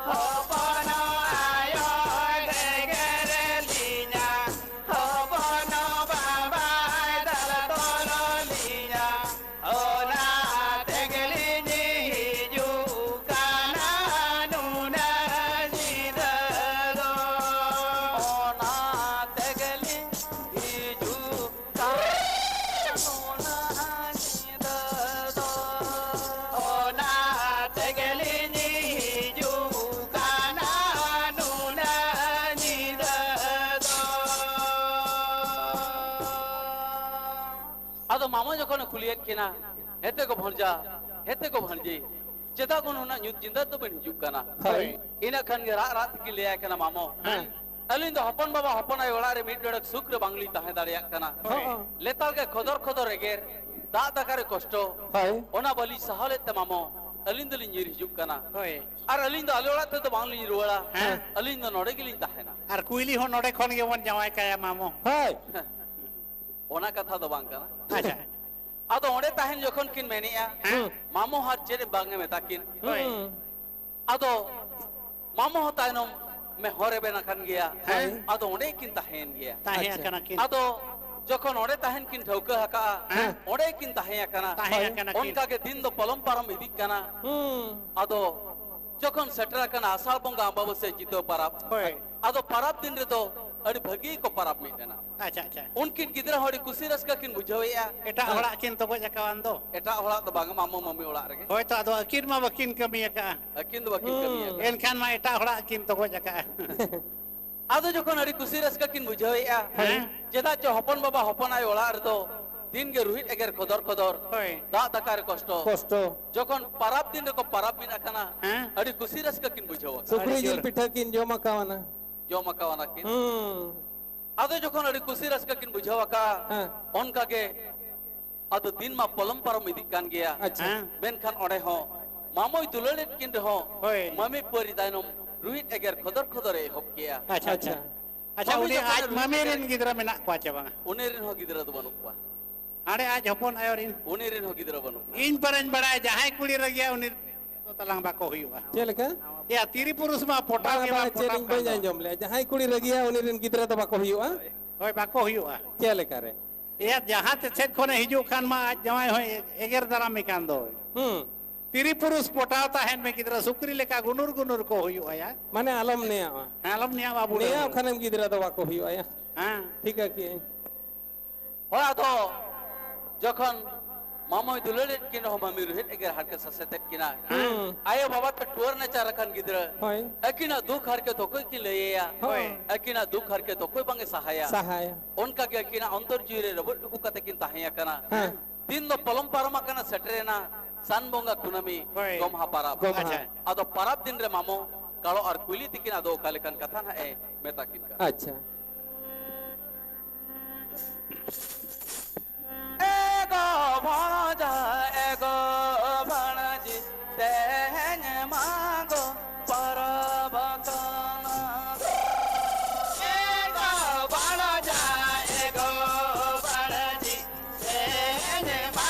ᱦᱚᱯᱚᱱ ᱟᱭᱳᱭ ᱮᱜᱮᱨ ᱞᱤᱧᱟ, ᱦᱚᱯᱚᱱ ᱵᱟᱵᱟᱭ ᱫᱟᱞ ᱛᱚᱞ ᱞᱤᱧᱟ, ᱚᱱᱟ ᱛᱮᱜᱮᱞᱤᱧ ᱦᱤᱡᱩᱜ ᱠᱟᱱᱟ ᱱᱩᱱᱟᱹᱜ ᱧᱤᱫᱟᱹ ᱫᱚ᱾ ᱚᱱᱟ ᱛᱮᱜᱮᱞᱤᱧ ᱦᱤᱡᱩᱜ ᱠᱟᱱᱟ ᱱᱩᱱᱟᱹᱜ ᱧᱤᱫᱟᱹ ᱫᱚ᱾ ᱚᱱᱟ ᱛᱮᱜᱮᱞᱤᱧ ᱦᱤᱡᱩᱜ ᱠᱟᱱᱟ ᱱᱩᱱᱟᱹᱜ ᱧᱤᱫᱟᱹ ᱫᱚ᱾ ᱟᱫᱚ ᱢᱟᱢᱚ ᱡᱚᱠᱷᱚᱱᱮ ᱠᱩᱞᱤᱭᱮᱫ ᱠᱤᱱᱟ, ᱦᱮᱛᱮ ᱜᱳ ᱵᱷᱚᱸᱡᱟ, ᱦᱮᱛᱮ ᱜᱳ ᱵᱷᱟᱹᱱᱡᱤ, ᱪᱮᱫᱟᱜ ᱜᱳ ᱱᱩᱱᱟᱹᱜ ᱧᱩᱛ ᱧᱤᱫᱟᱹ ᱫᱚᱵᱤᱱ ᱦᱤᱡᱩᱜ ᱠᱟᱱᱟ? ᱦᱳᱭ᱾ ᱤᱱᱟᱹ ᱠᱷᱟᱱ ᱜᱮ ᱨᱟᱜ ᱨᱟᱜ ᱛᱮᱠᱤᱱ ᱞᱟᱹᱭᱟᱭ ᱠᱟᱱᱟ, ᱢᱟᱢᱚ, ᱦᱮᱸ᱾ ᱟᱹᱞᱤᱧ ᱫᱚ ᱦᱚᱯᱚᱱ ᱵᱟᱵᱟ ᱦᱚᱯᱚᱱ ᱟᱭᱳ ᱚᱲᱟᱜ ᱨᱮ ᱢᱤᱫ ᱰᱚᱸᱰᱮᱠ ᱥᱩᱠ ᱨᱮ ᱵᱟᱝᱞᱤᱧ ᱛᱟᱦᱮᱸ ᱫᱟᱲᱮᱭᱟᱜ ᱠᱟᱱᱟ᱾ ᱦᱳᱭ᱾ ᱞᱮᱛᱟᱲ ᱜᱮ ᱠᱷᱚᱫᱚᱨ ᱠᱷᱚᱫᱚᱨ ᱮᱜᱮᱨ, ᱫᱟᱜ ᱫᱟᱠᱟ ᱨᱮ ᱠᱚᱥᱴᱚ, ᱦᱳᱭ᱾ ᱚᱱᱟ ᱵᱟᱹᱞᱤᱧ ᱥᱟᱦᱟᱣ ᱞᱮᱫ ᱛᱮ ᱢᱟᱢᱚ, ᱟᱹᱞᱤᱧ ᱫᱚᱞᱤᱧ ᱧᱤᱨ ᱦᱤᱡᱩᱜ ᱠᱟᱱᱟ᱾ ᱦᱳᱭ᱾ ᱟᱨ ᱟᱹᱞᱤᱧ ᱫᱚ ᱟᱞᱮ ᱚᱲᱟᱜ ᱛᱮᱫᱚ ᱵᱟᱝᱞᱤᱧ ᱨᱩᱣᱟᱹᱲᱟ᱾ ᱦᱮᱸ᱾ ᱟᱹᱞᱤᱧ ᱫᱚ ᱱᱚᱰᱮ ᱜᱮᱞᱤᱧ ᱛᱟᱦᱮᱱᱟ᱾ ᱟᱨ ᱠᱩᱭᱞᱤ ᱦᱚᱸ ᱱᱚᱰᱮ ᱠᱷᱚᱱ ᱜᱮᱵᱚᱱ ᱡᱟᱶᱟᱭ ᱠᱟᱭᱟ ᱢᱟᱢᱚ᱾ ᱦᱳᱭ᱾ ᱚᱱᱟ ᱠᱟᱛᱷᱟ ᱫᱚ ᱵᱟᱝ ᱠᱟᱱᱟ᱾ ᱟᱪᱪᱷᱟ᱾ ᱟᱫᱚ ᱚᱸᱰᱮ ᱛᱟᱦᱮᱱ ᱡᱚᱠᱷᱚᱱ ᱠᱤᱱ ᱢᱮᱱᱮᱜᱼᱟ, ᱦᱮᱸ᱾ ᱢᱟᱢᱚ ᱦᱚᱸ ᱟᱨ ᱪᱮᱫ ᱮ ᱵᱟᱝ ᱮ ᱢᱮᱛᱟ ᱠᱤᱱ᱾ ᱦᱳᱭ᱾ ᱦᱩᱸ᱾ ᱟᱫᱚ ᱢᱟᱢᱚ ᱦᱚᱸ ᱛᱟᱭᱱᱚᱢ ᱢᱮ ᱦᱚᱨ ᱨᱮ ᱵᱮᱱ ᱟᱠᱟᱱ ᱜᱮᱭᱟ᱾ ᱦᱮᱸ᱾ ᱟᱫᱚ ᱚᱸᱰᱮ ᱠᱤᱱ ᱛᱟᱦᱮᱸᱭᱮᱱ ᱜᱮᱭᱟ᱾ ᱛᱟᱦᱮᱸ ᱟᱪᱪᱷᱟ᱾ ᱟᱠᱟᱱᱟ ᱠᱤᱱ᱾ ᱟᱫᱚ ᱡᱚᱠᱷᱚᱱ ᱚᱸᱰᱮ ᱛᱟᱦᱮᱱ ᱠᱤᱱ ᱴᱷᱟᱹᱣᱠᱟᱹ ᱟᱠᱟᱜᱼᱟ, ᱦᱮᱸ᱾ ᱚᱸᱰᱮ ᱠᱤᱱ ᱛᱟᱦᱮᱸ ᱟᱠᱟᱱᱟ᱾ ᱛᱟᱦᱮᱸ ᱦᱳᱭ᱾ ᱟᱠᱟᱱᱟ ᱠᱤᱱ᱾ ᱚᱱᱠᱟ ᱜᱮ ᱫᱤᱱ ᱫᱚ ᱯᱚᱞᱚᱢ ᱯᱟᱨᱚᱢ ᱤᱫᱤᱜ ᱠᱟᱱᱟ᱾ ᱦᱩᱸ᱾ ᱟᱫᱚ ᱡᱚᱠᱷᱚᱱ ᱥᱮᱴᱮᱨ ᱟᱠᱟᱱᱟ ᱟᱥᱟᱲ ᱵᱚᱸᱜᱟ ᱟᱢᱵᱟᱵᱟᱹᱥᱭᱟᱹ ᱪᱤᱛᱟᱹᱣ ᱯᱟᱨᱟᱵᱽ, ᱦᱳᱭ᱾ ᱟᱫᱚ ᱯᱟᱨᱟᱵᱽ ᱫᱤᱱ ᱨᱮᱫᱚ ᱟᱹᱰᱤ ᱵᱷᱟᱹᱜᱤ ᱠᱚ ᱯᱟᱨᱟᱵᱽ ᱢᱤᱫ ᱮᱱᱟ᱾ ᱟᱪᱪᱷᱟ, ᱟᱪᱪᱷᱟ᱾ ᱩᱱᱠᱤᱱ ᱜᱤᱫᱽᱨᱟᱹ ᱦᱚᱸ ᱟᱹᱰᱤ ᱠᱩᱥᱤ ᱨᱟᱹᱥᱠᱟᱹ ᱠᱤᱱ ᱵᱩᱡᱷᱟᱹᱣᱮᱫᱼᱟ᱾ ᱮᱴᱟᱜ ᱦᱮᱸ᱾ ᱦᱚᱲᱟᱜ ᱠᱤᱱ ᱛᱚᱜᱚᱡ ᱟᱠᱟᱣᱟᱱ ᱫᱚ᱾ ᱮᱴᱟᱜ ᱦᱚᱲᱟᱜ ᱫᱚ ᱵᱟᱝ, ᱢᱟᱢᱚ ᱢᱟᱹᱢᱤ ᱚᱲᱟᱜ ᱨᱮᱜᱮ᱾ ᱦᱳᱭ ᱛᱚ, ᱟᱫᱚ ᱟᱹᱠᱤᱱ ᱢᱟ ᱵᱟᱹᱠᱤᱱ ᱠᱟᱹᱢᱤ ᱟᱠᱟᱫᱼᱟ᱾ ᱟᱹᱠᱤᱱ ᱫᱚ ᱵᱟᱹᱠᱤᱱ ᱠᱟᱹᱢᱤ ᱟᱠᱟᱫᱼᱟ᱾ ᱮᱱᱠᱷᱟᱱ ᱢᱟ ᱮᱴᱟᱜ ᱦᱚᱲᱟᱜ ᱠᱤᱱ ᱛᱚᱜᱚᱡ ᱟᱠᱟᱫᱼᱟ᱾ ᱟᱫᱚ ᱡᱚᱠᱷᱚᱱ ᱟᱹᱰᱤ ᱠᱩᱥᱤ ᱨᱟᱹᱥᱠᱟᱹ ᱠᱤᱱ ᱵᱩᱡᱷᱟᱹᱣᱮᱫᱼᱟ, ᱦᱮᱸ᱾ ᱪᱮᱫᱟᱜ ᱪᱚ ᱦᱚᱯᱚᱱ ᱵᱟᱵᱟ ᱦᱚᱯᱚᱱ ᱟᱭᱳ ᱚᱲᱟᱜ ᱨᱮᱫᱚ ᱫᱤᱱ ᱜᱮ ᱨᱩᱦᱤᱫ ᱮᱜᱮᱨ ᱠᱷᱚᱫᱚᱨ ᱠᱷᱚᱫᱚᱨ, ᱦᱳᱭ᱾ ᱫᱟᱜ ᱫᱟᱠᱟ ᱨᱮ ᱠᱚᱥᱴᱚ᱾ ᱠᱚᱥᱴᱚ᱾ ᱡᱚᱠᱷᱚᱱ ᱯᱟᱨᱟᱵᱽ ᱫᱤᱱ ᱨᱮᱠᱚ ᱯᱟᱨᱟᱵᱽ ᱢᱤᱫ ᱟᱠᱟᱱᱟ, ᱦᱮᱸ᱾ ᱟᱹᱰᱤ ᱠᱩᱥᱤ ᱨᱟᱹᱥᱠᱟᱹ ᱠᱤᱱ ᱵᱩᱡᱷᱟᱹᱣ ᱟᱠᱟᱫᱼᱟ᱾ ᱥᱩᱠᱨᱤ ᱟᱹᱰᱤ ᱡᱤᱞ ᱡᱳᱨ᱾ ᱯᱤᱴᱷᱟᱹ ᱠᱤᱱ ᱡᱚᱢ ᱟᱠᱟᱣᱟᱱᱟ᱾ ᱡᱚᱢ ᱟᱠᱟᱣᱟᱱᱟ ᱠᱤᱱ᱾ ᱦᱩᱸ᱾ ᱟᱫᱚ ᱡᱚᱠᱷᱚᱱ ᱟᱹᱰᱤ ᱠᱩᱥᱤ ᱨᱟᱹᱥᱠᱟᱹ ᱠᱤᱱ ᱵᱩᱡᱷᱟᱹᱣ ᱟᱠᱟᱫᱼᱟ, ᱦᱮᱸ᱾ ᱚᱱᱠᱟ ᱜᱮ ᱟᱫᱚ ᱫᱤᱱ ᱢᱟ ᱯᱚᱞᱚᱢ ᱯᱟᱨᱚᱢ ᱤᱫᱤᱜ ᱠᱟᱱ ᱜᱮᱭᱟ᱾ ᱟᱪᱪᱷᱟ᱾ ᱦᱮᱸ᱾ ᱢᱮᱱᱠᱷᱟᱱ ᱚᱸᱰᱮ ᱦᱚᱸ ᱢᱟᱢᱚᱭ ᱫᱩᱞᱟᱹᱲᱮᱫ ᱠᱤᱱ ᱨᱮᱦᱚᱸ ᱦᱳᱭ᱾ ᱢᱟᱹᱢᱤ ᱯᱟᱹᱨᱤ ᱛᱟᱭᱱᱚᱢ ᱨᱩᱦᱤᱫ ᱮᱜᱮᱨ ᱠᱷᱚᱫᱚᱨ ᱠᱷᱚᱫᱚᱨ ᱮ ᱮᱦᱚᱵ ᱠᱮᱜᱼᱟ᱾ ᱟᱪᱪᱷᱟ, ᱟᱪᱪᱷᱟ᱾ ᱟᱪᱪᱷᱟ᱾ ᱟᱪᱪᱷᱟ, ᱢᱟᱹᱢᱤ ᱩᱱᱤ ᱡᱚᱠᱷᱚᱱ ᱟᱡ ᱨᱩᱦᱤᱫ ᱢᱟᱹᱢᱤ ᱮᱜᱮᱨ ᱨᱮᱱ ᱜᱤᱫᱽᱨᱟᱹ ᱢᱮᱱᱟᱜ ᱠᱚᱣᱟ ᱪᱮ ᱵᱟᱝᱟ? ᱩᱱᱤ ᱨᱮᱱ ᱦᱚᱸ ᱜᱤᱫᱽᱨᱟᱹ ᱫᱚ ᱵᱟᱹᱱᱩᱜ ᱠᱚᱣᱟ᱾ ᱦᱟᱸᱰᱮ ᱟᱡ ᱦᱚᱯᱚᱱ ᱟᱭᱳ ᱨᱮᱱ᱾ ᱩᱱᱤ ᱨᱮᱱ ᱦᱚᱸ ᱜᱤᱫᱽᱨᱟᱹ ᱵᱟᱹᱱᱩᱜ ᱠᱚᱣᱟ᱾ ᱤᱧ ᱯᱟᱨᱮᱧ ᱵᱟᱲᱟᱭᱟ, ᱡᱟᱦᱟᱸᱭ ᱠᱩᱲᱤ ᱨᱟᱹᱜᱤᱭᱟ ᱩᱱᱤ ᱫᱚ ᱛᱟᱞᱟᱝ ᱵᱟᱠᱚ ᱦᱩᱭᱩᱜᱼᱟ᱾ ᱪᱮᱫ ᱞᱮᱠᱟ? ᱮᱭᱟ, ᱛᱤᱨᱤ ᱯᱩᱨᱩᱥ ᱢᱟ ᱯᱚᱴᱟᱣ ᱵᱟᱝᱟ, ᱜᱮ ᱵᱟᱝ ᱵᱟᱝᱟ, ᱪᱮᱫ ᱯᱚᱴᱟᱣ ᱤᱧ ᱠᱷᱟᱱ ᱵᱟᱹᱧ ᱫᱚ᱾ ᱟᱸᱡᱚᱢ ᱞᱮᱜᱼᱟ᱾ ᱡᱟᱦᱟᱸᱭ ᱠᱩᱲᱤ ᱨᱟᱹᱜᱤᱭᱟ ᱩᱱᱤ ᱨᱮᱱ ᱜᱤᱫᱽᱨᱟᱹ ᱫᱚ ᱵᱟᱠᱚ ᱦᱩᱭᱩᱜᱼᱟ᱾ ᱦᱳᱭ, ᱵᱟᱠᱚ ᱦᱩᱭᱩᱜᱼᱟ᱾ ᱪᱮᱫ ᱞᱮᱠᱟᱨᱮ? ᱮᱭᱟ, ᱡᱟᱦᱟᱸ ᱛᱮ ᱥᱮᱫ ᱠᱷᱚᱱᱮ ᱦᱤᱡᱩᱜ ᱠᱷᱟᱱ ᱢᱟ ᱟᱡ ᱡᱟᱶᱟᱭ ᱦᱚᱸᱭ ᱮᱜᱮᱨ ᱫᱟᱨᱟᱢᱮ ᱠᱟᱱ ᱫᱚ᱾ ᱦᱩᱸ᱾ ᱛᱤᱨᱤ ᱯᱩᱨᱩᱥ ᱯᱚᱴᱟᱣ ᱛᱟᱦᱮᱱ ᱢᱮ ᱜᱤᱫᱽᱨᱟᱹ, ᱥᱩᱠᱨᱤ ᱞᱮᱠᱟ ᱜᱩᱱᱩᱨ ᱜᱩᱱᱩᱨ ᱠᱚ ᱦᱩᱭᱩᱜᱼᱟ ᱭᱟ᱾ ᱢᱟᱱᱮ ᱟᱞᱚᱢ ᱱᱮᱭᱟᱣᱟ᱾ ᱦᱮᱸ, ᱟᱞᱚᱢ ᱱᱮᱭᱟᱣᱟ ᱵᱩᱰᱷᱟᱹ ᱱᱮᱭᱟᱣ ᱦᱚᱲ᱾ ᱠᱷᱟᱱᱮᱢ ᱜᱤᱫᱽᱨᱟᱹ ᱫᱚ ᱵᱟᱠᱚ ᱦᱩᱭᱩᱜᱼᱟ ᱭᱟ᱾ ᱦᱮᱸ᱾ ᱴᱷᱤᱠᱟᱹ ᱠᱮᱜᱼᱟᱹᱧ᱾ ᱦᱳᱭ, ᱟᱫᱚ ᱡᱚᱠᱷᱚᱱ ᱢᱟᱢᱚᱭ ᱫᱩᱞᱟᱹᱲᱮᱫ ᱠᱤᱱ ᱨᱮᱦᱚᱸ ᱢᱟᱢᱤ ᱨᱩᱦᱮᱫ ᱮᱜᱮᱨ ᱦᱟᱨᱠᱮᱛ ᱥᱟᱥᱮᱛᱮᱫ ᱠᱤᱱᱟ᱾ ᱦᱩᱸ᱾ ᱟᱭᱳ ᱵᱟᱵᱟ ᱛᱮ ᱴᱩᱣᱟᱹᱨ ᱱᱟᱪᱟᱨ ᱟᱠᱟᱱ ᱜᱤᱫᱽᱨᱟᱹ᱾ ᱦᱳᱭ᱾ ᱟᱹᱠᱤᱱᱟᱜ ᱫᱩᱠ ᱦᱟᱨᱠᱮᱛ ᱚᱠᱚᱭ ᱠᱤᱱ ᱞᱟᱹᱭ ᱟᱭᱟ? ᱦᱳᱭ᱾ ᱟᱹᱠᱤᱱᱟᱜ ᱫᱩᱠ ᱦᱟᱨᱠᱮᱛ ᱚᱠᱚᱭ ᱵᱟᱝ ᱮ ᱥᱟᱦᱟᱭᱟ? ᱥᱟᱦᱟᱭᱟ᱾ ᱚᱱᱠᱟ ᱜᱮ ᱟᱹᱠᱤᱱᱟᱜ ᱚᱱᱛᱚᱨ ᱡᱤᱣᱤ ᱨᱮ ᱨᱟᱹᱯᱩᱫ ᱴᱩᱠᱩ ᱠᱟᱛᱮ ᱠᱤᱱ ᱛᱟᱦᱮᱸ ᱟᱠᱟᱱᱟ᱾ ᱦᱮᱸ᱾ ᱫᱤᱱ ᱫᱚ ᱯᱚᱞᱚᱢ ᱯᱟᱨᱚᱢ ᱟᱠᱟᱱᱟ, ᱥᱮᱴᱮᱨᱮᱱᱟ ᱥᱟᱱ ᱵᱚᱸᱜᱟ ᱠᱩᱱᱟᱹᱢᱤ ᱦᱳᱭ᱾ ᱜᱚᱢᱦᱟ ᱯᱟᱨᱟᱵᱽ᱾ ᱜᱚᱢᱦᱟ᱾ ᱟᱪᱪᱷᱟ᱾ ᱟᱫᱚ ᱯᱟᱨᱟᱵᱽ ᱫᱤᱱ ᱨᱮ ᱢᱟᱢᱚ ᱠᱟᱲᱚ ᱟᱨ ᱠᱩᱭᱞᱤ ᱛᱤᱠᱤᱱ ᱟᱫᱚ ᱚᱠᱟ ᱞᱮᱠᱟᱱ ᱠᱟᱛᱷᱟ ᱱᱟᱦᱟᱜ ᱮ ᱢᱮᱛᱟ ᱠᱤᱱ ᱠᱟᱱᱟ? ᱟᱪᱪᱷᱟ᱾ ᱮ ᱜᱚ ᱵᱷᱚᱬᱡᱟ, ᱮ ᱜᱚ ᱵᱷᱚᱬᱡᱤ, ᱛᱮᱦᱮᱧ ᱢᱟ ᱜᱚ ᱯᱚᱨᱚᱵᱽ ᱠᱟᱱᱟ᱾ ᱮ ᱜᱚ ᱵᱷᱚᱬᱡᱟ, ᱮ ᱜᱚ ᱵᱷᱚᱬᱡᱤ, ᱛᱮᱦᱮᱧ ᱢᱟ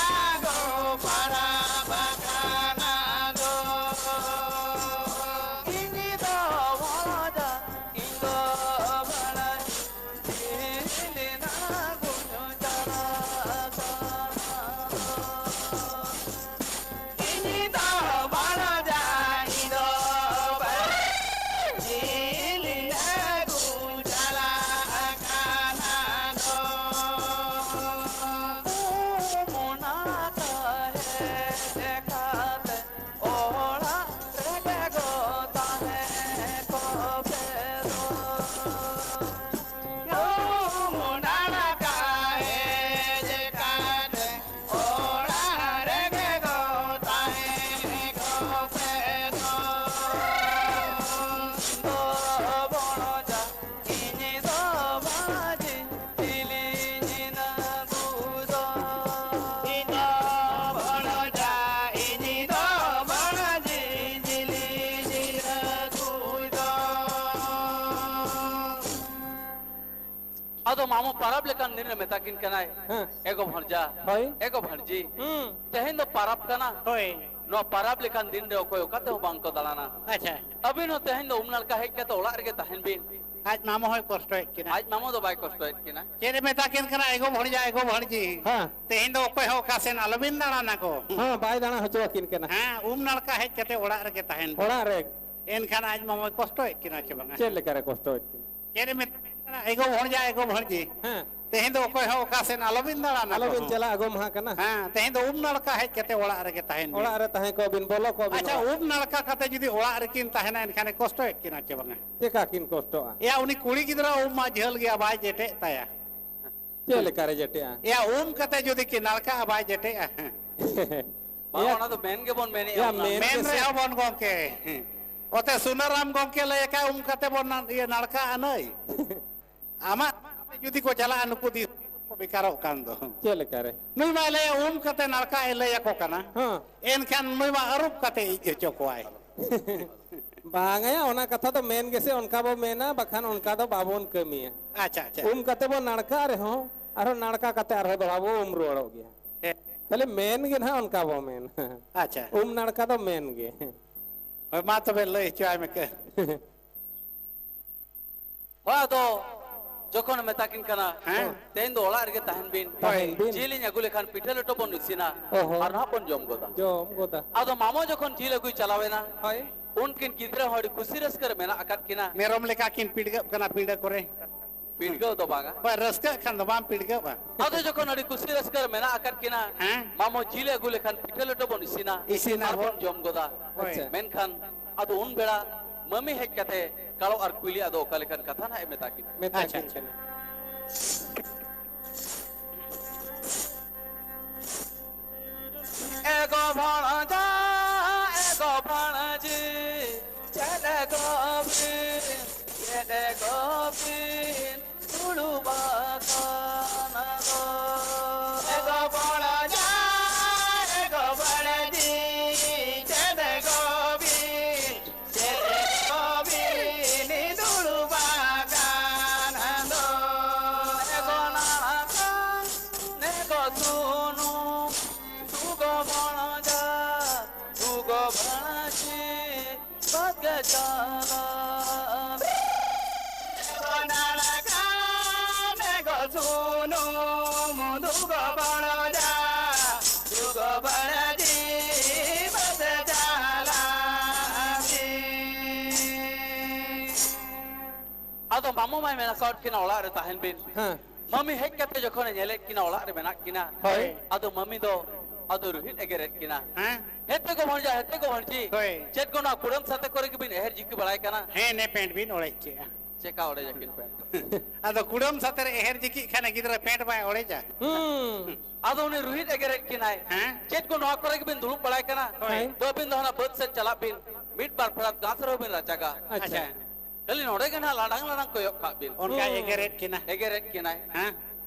ᱟᱫᱚ ᱢᱟᱢᱚ ᱯᱟᱨᱟᱵᱽ ᱞᱮᱠᱟᱱ ᱫᱤᱱ ᱨᱮ ᱢᱮᱛᱟ ᱠᱤᱱ ᱠᱟᱱᱟᱭ, ᱦᱮᱸ᱾ ᱮ ᱜᱚ ᱵᱷᱟᱬᱡᱟ, ᱦᱳᱭ᱾ ᱮ ᱜᱚ ᱵᱷᱟᱬᱡᱤ, ᱦᱩᱸ᱾ ᱛᱮᱦᱮᱧ ᱫᱚ ᱯᱟᱨᱟᱵᱽ ᱠᱟᱱᱟ᱾ ᱦᱳᱭ᱾ ᱱᱚᱣᱟ ᱯᱟᱨᱟᱵᱽ ᱞᱮᱠᱟᱱ ᱫᱤᱱ ᱨᱮ ᱚᱠᱚᱭ ᱚᱠᱟ ᱛᱮᱦᱚᱸ ᱵᱟᱝ ᱠᱚ ᱫᱟᱬᱟᱱᱟ᱾ ᱟᱪᱪᱷᱟ᱾ ᱟᱹᱵᱤᱱ ᱦᱚᱸ ᱛᱮᱦᱮᱧ ᱫᱚ ᱩᱢ ᱱᱟᱲᱠᱟ ᱦᱮᱡ ᱠᱟᱛᱮ ᱚᱲᱟᱜ ᱨᱮᱜᱮ ᱛᱟᱦᱮᱱ ᱵᱤᱱ᱾ ᱟᱡ ᱢᱟᱢᱚ ᱦᱚᱸᱭ ᱠᱚᱥᱴᱚᱭᱮᱫ ᱠᱤᱱᱟ᱾ ᱟᱡ ᱢᱟᱢᱚ ᱫᱚ ᱵᱟᱭ ᱠᱚᱥᱴᱚᱭᱮᱫ ᱠᱤᱱᱟ᱾ ᱪᱮᱫ ᱮ ᱢᱮᱛᱟ ᱠᱤᱱ ᱠᱟᱱᱟ, ᱮ ᱜᱚ ᱵᱷᱟᱬᱡᱟ, ᱮ ᱜᱚ ᱵᱷᱟᱬᱡᱤ? ᱦᱮᱸ᱾ ᱛᱮᱦᱮᱧ ᱫᱚ ᱚᱠᱚᱭ ᱦᱚᱸ ᱚᱠᱟ ᱥᱮᱱ ᱟᱞᱚᱵᱤᱱ ᱫᱟᱬᱟᱱᱟ ᱜᱚ᱾ ᱦᱮᱸ, ᱵᱟᱭ ᱫᱟᱬᱟ ᱦᱚᱪᱚ ᱟᱹᱠᱤᱱ ᱠᱟᱱᱟ᱾ ᱦᱮᱸ, ᱩᱢ ᱱᱟᱲᱠᱟ ᱦᱮᱡ ᱠᱟᱛᱮ ᱚᱲᱟᱜ ᱨᱮᱜᱮ ᱛᱟᱦᱮᱱ ᱵᱤᱱ᱾ ᱚᱲᱟᱜ ᱨᱮ᱾ ᱮᱱᱠᱷᱟᱱ ᱟᱡ ᱢᱟᱢᱚᱭ ᱠᱚᱥᱴᱚᱭᱮᱫ ᱠᱤᱱᱟ ᱪᱮ ᱵᱟᱝᱟ? ᱪᱮᱫ ᱞᱮᱠᱟᱨᱮ ᱠᱚᱥᱴᱚᱭᱮᱫ ᱠᱤᱱᱟ? ᱪᱮᱫ ᱮ ᱢᱮᱛᱟ ᱠᱤᱱ ᱠᱟᱱᱟ, ᱮ ᱜᱚ ᱵᱷᱟᱬᱡᱟ, ᱮ ᱜᱚ ᱵᱷᱟᱬᱡᱤ? ᱦᱮᱸ᱾ ᱛᱮᱦᱮᱧ ᱫᱚ ᱚᱠᱚᱭ ᱦᱚᱸ ᱚᱠᱟ ᱥᱮᱱ ᱟᱞᱚᱵᱤᱱ ᱫᱟᱬᱟᱱᱟ ᱟᱞᱚᱵᱤᱱ ᱜᱚ᱾ ᱪᱟᱞᱟᱜᱼᱟ, ᱜᱚ ᱢᱟᱦᱟ ᱠᱟᱱᱟ᱾ ᱦᱮᱸ, ᱛᱮᱦᱮᱧ ᱫᱚ ᱩᱢ ᱱᱟᱲᱠᱟ ᱦᱮᱡ ᱠᱟᱛᱮ ᱚᱲᱟᱜ ᱨᱮᱜᱮ ᱛᱟᱦᱮᱱ ᱵᱤᱱ᱾ ᱚᱲᱟᱜ ᱨᱮ ᱛᱟᱦᱮᱸ ᱠᱚᱜ ᱵᱤᱱ, ᱵᱚᱞᱚ ᱠᱚᱜ ᱵᱤᱱ ᱟᱪᱪᱷᱟ, ᱚᱲᱟᱜ᱾ ᱩᱢ ᱱᱟᱲᱠᱟ ᱠᱟᱛᱮ ᱡᱩᱫᱤ ᱚᱲᱟᱜ ᱨᱮᱠᱤᱱ ᱛᱟᱦᱮᱱᱟ, ᱮᱱᱠᱷᱟᱱᱮ ᱠᱚᱥᱴᱚᱭᱮᱫ ᱠᱤᱱᱟ ᱪᱮ ᱵᱟᱝᱟ? ᱪᱮᱠᱟ ᱠᱤᱱ ᱠᱚᱥᱴᱚᱜᱼᱟ? ᱮᱭᱟ, ᱩᱱᱤ ᱠᱩᱲᱤ ᱜᱤᱫᱽᱨᱟᱹ ᱩᱢ ᱢᱟ ᱡᱷᱟᱹᱞ ᱜᱮᱭᱟ, ᱵᱟᱭ ᱡᱮᱴᱮᱜ ᱛᱟᱭᱟ᱾ ᱪᱮᱫ ᱞᱮᱠᱟᱨᱮ ᱡᱮᱴᱮᱜᱼᱟ? ᱮᱭᱟ, ᱩᱢ ᱠᱟᱛᱮ ᱡᱩᱫᱤ ᱠᱤᱱ ᱱᱟᱲᱠᱟᱜᱼᱟ, ᱵᱟᱭ ᱡᱮᱴᱮᱜᱼᱟ᱾ ᱵᱟᱝ, ᱮᱭᱟ, ᱚᱱᱟ ᱫᱚ ᱢᱮᱱ ᱜᱮᱵᱚᱱ ᱢᱮᱱᱮᱜᱼᱟ, ᱮᱭᱟ, ᱚᱱᱟ᱾ ᱢᱮᱱ ᱢᱮᱱ ᱜᱮᱥᱮ᱾ ᱨᱮᱦᱚᱸ ᱵᱚᱱ ᱜᱚᱢᱠᱮ, ᱚᱛᱮ ᱥᱩᱱᱟᱹᱨᱟᱢ ᱜᱚᱢᱠᱮ ᱞᱟᱹᱭ ᱟᱠᱟᱫ, ᱩᱢ ᱠᱟᱛᱮ ᱵᱚᱱ ᱱᱟ-, ᱤᱭᱟᱹ, ᱱᱟᱲᱠᱟᱜᱼᱟ ᱱᱟᱹᱭ᱾ ᱟᱢᱟᱜ ᱡᱩᱫᱤ ᱠᱚ ᱪᱟᱞᱟᱜᱼᱟ, ᱱᱩᱠᱩ ᱫᱤᱥᱚᱢ ᱠᱚ ᱵᱮᱠᱟᱨᱚᱜ ᱠᱟᱱ ᱫᱚ᱾ ᱪᱮᱫ ᱞᱮᱠᱟᱨᱮ? ᱱᱩᱭ ᱢᱟᱭ ᱞᱟᱹᱭᱟ, ᱩᱢ ᱠᱟᱛᱮ ᱱᱟᱲᱠᱟ ᱮ ᱞᱟᱹᱭ ᱟᱠᱚ ᱠᱟᱱᱟ᱾ ᱦᱮᱸ᱾ ᱮᱱᱠᱷᱟᱱ ᱱᱩᱭ ᱢᱟ ᱟᱹᱨᱩᱵ ᱠᱟᱛᱮ ᱤᱡ ᱦᱚᱪᱚ ᱠᱚᱣᱟᱭ᱾ ᱵᱟᱝᱟ ᱭᱟ, ᱚᱱᱟ ᱠᱟᱛᱷᱟ ᱫᱚ ᱢᱮᱱ ᱜᱮᱥᱮ ᱚᱱᱠᱟ ᱵᱚ ᱢᱮᱱᱟ, ᱵᱟᱠᱷᱟᱱ ᱚᱱᱠᱟ ᱫᱚ ᱵᱟᱵᱚᱱ ᱠᱟᱹᱢᱤᱭᱟ᱾ ᱟᱪᱪᱷᱟ, ᱟᱪᱪᱷᱟ᱾ ᱩᱢ ᱠᱟᱛᱮ ᱵᱚ ᱱᱟᱲᱠᱟ ᱨᱮᱦᱚᱸ, ᱟᱨᱦᱚᱸ ᱱᱟᱲᱠᱟ ᱠᱟᱛᱮ ᱟᱨᱦᱚᱸ ᱫᱚᱦᱲᱟ ᱵᱚ ᱩᱢ ᱨᱩᱣᱟᱹᱲᱚᱜ ᱜᱮᱭᱟ᱾ ᱦᱮᱸ᱾ ᱠᱷᱟᱹᱞᱤ ᱢᱮᱱ ᱜᱮ ᱱᱟᱦᱟᱜ ᱚᱱᱠᱟ ᱵᱚ ᱢᱮᱱᱟ᱾ ᱟᱪᱪᱷᱟ᱾ ᱩᱢ ᱱᱟᱲᱠᱟ ᱫᱚ ᱢᱮᱱ ᱜᱮ᱾ ᱦᱳᱭ, ᱢᱟ ᱛᱚᱵᱮ ᱞᱟᱹᱭ ᱦᱚᱪᱚᱣᱟᱭ ᱢᱮ ᱠᱟᱹ᱾ ᱦᱳᱭ, ᱟᱫᱚ ᱡᱚᱠᱷᱚᱱ ᱢᱮᱛᱟ ᱠᱤᱱ ᱠᱟᱱᱟ, ᱦᱮᱸ᱾ ᱛᱮᱦᱮᱧ ᱫᱚ ᱚᱲᱟᱜ ᱨᱮᱜᱮ ᱛᱟᱦᱮᱱ ᱵᱤᱱ᱾ ᱛᱟᱦᱮᱱ ᱵᱤᱱ᱾ ᱡᱤᱞ ᱤᱧ ᱟᱹᱜᱩ ᱞᱮᱠᱷᱟᱱ ᱯᱤᱴᱷᱟᱹ ᱞᱮᱴᱚ ᱵᱚᱱ ᱤᱥᱤᱱᱟ, ᱚ ᱦᱚᱸ᱾ ᱟᱨ ᱱᱟᱦᱟᱜ ᱵᱚᱱ ᱡᱚᱢ ᱜᱚᱫᱟ᱾ ᱡᱚᱢ ᱜᱚᱫᱟ᱾ ᱟᱫᱚ ᱢᱟᱢᱚ ᱡᱚᱠᱷᱚᱱ ᱡᱤᱞ ᱟᱹᱜᱩᱭ ᱪᱟᱞᱟᱣ ᱮᱱᱟ, ᱦᱳᱭ᱾ ᱩᱱᱠᱤᱱ ᱜᱤᱫᱽᱨᱟᱹ ᱦᱚᱸ ᱟᱹᱰᱤ ᱠᱩᱥᱤ ᱨᱟᱹᱥᱠᱟᱹ ᱨᱮ ᱢᱮᱱᱟᱜ ᱟᱠᱟᱫ ᱠᱤᱱᱟ᱾ ᱢᱮᱨᱚᱢ ᱞᱮᱠᱟ ᱠᱤᱱ ᱯᱤᱰᱜᱟᱹᱜ ᱠᱟᱱᱟ ᱯᱤᱸᱰᱟᱹ ᱠᱚᱨᱮ᱾ ᱯᱤᱰᱜᱟᱹᱣ ᱫᱚ ᱵᱟᱝᱟ᱾ ᱦᱳᱭ, ᱨᱟᱹᱥᱠᱟᱹᱜ ᱠᱷᱟᱱ ᱫᱚ ᱵᱟᱢ ᱯᱤᱰᱜᱟᱹᱜᱼᱟ᱾ ᱟᱫᱚ ᱡᱚᱠᱷᱚᱱ ᱟᱹᱰᱤ ᱠᱩᱥᱤ ᱨᱟᱹᱥᱠᱟᱹ ᱨᱮ ᱢᱮᱱᱟᱜ ᱟᱠᱟᱫ ᱠᱤᱱᱟ, ᱦᱮᱸ᱾ ᱢᱟᱢᱚ ᱡᱤᱞ ᱮ ᱟᱹᱜᱩ ᱞᱮᱠᱷᱟᱱ ᱯᱤᱴᱷᱟᱹ ᱞᱮᱴᱚ ᱵᱚᱱ ᱤᱥᱤᱱᱟ, ᱤᱥᱤᱱᱟ ᱟᱨ ᱵᱚᱱ᱾ ᱵᱚᱱ ᱡᱚᱢ ᱜᱚᱫᱟ᱾ ᱦᱳᱭ᱾ ᱟᱪᱪᱷᱟ᱾ ᱢᱮᱱᱠᱷᱟᱱ ᱟᱫᱚ ᱩᱱ ᱵᱮᱲᱟ ᱢᱟᱹᱢᱤ ᱦᱮᱡ ᱠᱟᱛᱮ ᱠᱟᱲᱚ ᱟᱨ ᱠᱩᱭᱞᱤ ᱟᱫᱚ ᱚᱠᱟ ᱞᱮᱠᱟᱱ ᱠᱟᱛᱷᱟ ᱱᱟᱦᱟᱜ ᱮ ᱢᱮᱛᱟ ᱠᱤᱱᱟ᱾ ᱢᱮᱛᱟ ᱟᱪᱪᱷᱟ, ᱠᱤᱱ ᱟᱪᱪᱷᱟ᱾ ᱠᱟᱱᱟ᱾ ᱮ ᱜᱚ ᱵᱷᱟᱬᱡᱟ, ᱮ ᱜᱚ ᱵᱷᱟᱬᱡᱤ, ᱪᱮᱫ ᱮ ᱜᱚ ᱵᱤᱱ, ᱪᱮᱫ ᱮ ᱜᱚ ᱵᱤᱱ ᱫᱩᱲᱩᱵ ᱟᱠᱟᱱᱟ ᱫᱚ? ᱮ ᱜᱚ ᱵᱷᱟᱬᱡᱟ, ᱮ ᱜᱚ ᱵᱷᱟᱬᱡᱤ, ᱪᱮᱫ ᱮ ᱜᱚ ᱵᱤᱱ, ᱪᱮᱫ ᱮ ᱜᱚ ᱵᱤᱱ ᱫᱩᱲᱩᱵ ᱟᱠᱟᱱᱟ ᱫᱚ? ᱪᱟᱞᱟᱜ᱾ ᱵᱟᱱᱟᱨ ᱠᱟᱱᱮ ᱜᱚ ᱥᱩᱱᱩᱢ ᱫᱩᱜᱚ ᱵᱟᱲᱚᱡᱟ, ᱫᱩᱜᱚ ᱵᱟᱲᱟᱡᱤ ᱵᱟᱥᱮ ᱪᱟᱞᱟᱜ᱾ ᱟᱫᱚ ᱢᱟᱢᱚ ᱢᱟᱭ ᱢᱮᱱ ᱟᱠᱟᱫ ᱠᱤᱱᱟ, ᱚᱲᱟᱜ ᱨᱮ ᱛᱟᱦᱮᱱ ᱵᱤᱱ᱾ ᱦᱮᱸ᱾ ᱢᱟᱢᱤ ᱦᱮᱡ ᱠᱟᱛᱮ ᱡᱚᱠᱷᱚᱱᱮ ᱧᱮᱞᱮᱫ ᱠᱤᱱᱟ ᱚᱲᱟᱜ ᱨᱮ ᱢᱮᱱᱟᱜ ᱠᱤᱱᱟ, ᱦᱳᱭ᱾ ᱟᱫᱚ ᱢᱟᱢᱤ ᱫᱚ ᱟᱫᱚ ᱨᱩᱦᱤᱫ ᱮᱜᱮᱨᱮᱫ ᱠᱤᱱᱟ᱾ ᱦᱮᱸ? ᱦᱮᱛᱮ ᱜᱚ ᱵᱷᱟᱹᱱᱡᱟ, ᱦᱮᱛᱮ ᱜᱚ ᱵᱷᱟᱹᱱᱡᱤ, ᱦᱳᱭ᱾ ᱪᱮᱫ ᱜᱚ ᱱᱚᱣᱟ ᱠᱩᱲᱟᱹᱢ ᱥᱟᱛᱮ ᱠᱚᱨᱮ ᱜᱮᱵᱤᱱ ᱮᱦᱮᱨ ᱡᱤᱠᱤ ᱵᱟᱲᱟᱭ ᱠᱟᱱᱟ? ᱦᱮᱸ, ᱱᱮ ᱯᱮᱱᱴ ᱵᱤᱱ ᱚᱲᱮᱡ ᱠᱮᱜᱼᱟ᱾ ᱪᱮᱠᱟ ᱚᱲᱮᱡ ᱟᱹᱠᱤᱱ ᱯᱮᱱᱴ? ᱟᱫᱚ ᱠᱩᱲᱟᱹᱢ ᱥᱟᱛᱮ ᱨᱮ ᱮᱦᱮᱨ ᱡᱤᱠᱤᱜ ᱠᱷᱟᱱ ᱜᱤᱫᱽᱨᱟᱹ ᱯᱮᱱᱴ ᱵᱟᱭ ᱚᱲᱮᱡᱟ? ᱦᱩᱸ᱾ ᱟᱫᱚ ᱩᱱᱤ ᱨᱩᱦᱤᱫ ᱮᱜᱮᱨᱮᱫ ᱠᱤᱱᱟᱭ᱾ ᱦᱮᱸ? ᱪᱮᱫ ᱜᱚ ᱱᱚᱣᱟ ᱠᱚᱨᱮ ᱜᱮᱵᱤᱱ ᱫᱩᱲᱩᱵ ᱵᱟᱲᱟᱭ ᱠᱟᱱᱟ? ᱦᱳᱭ᱾ ᱫᱚ ᱟᱹᱵᱤᱱ ᱫᱚ ᱦᱟᱱᱟ ᱵᱟᱹᱫᱽ ᱥᱮᱫ ᱪᱟᱞᱟᱜ ᱵᱤᱱ, ᱢᱤᱫ ᱵᱟᱨ ᱯᱷᱮᱲᱟᱛ ᱜᱷᱟᱥ ᱨᱮᱦᱚᱸ ᱵᱤᱱ ᱨᱟᱪᱟᱜᱟ᱾ ᱟᱪᱪᱷᱟ᱾ ᱟᱪᱪᱷᱟ᱾ ᱠᱷᱟᱹᱞᱤ ᱱᱚᱰᱮ ᱜᱮ ᱱᱟᱦᱟᱜ ᱞᱟᱰᱟᱝ ᱞᱟᱰᱟᱝ ᱠᱚᱭᱚᱜ ᱠᱟᱜ ᱵᱤᱱ᱾ ᱚᱱᱠᱟᱭ ᱦᱩᱸ᱾ ᱮᱜᱮᱨᱮᱫ ᱠᱤᱱᱟ᱾ ᱮᱜᱮᱨᱮᱫ ᱠᱤᱱᱟᱭ᱾ ᱦᱮᱸ?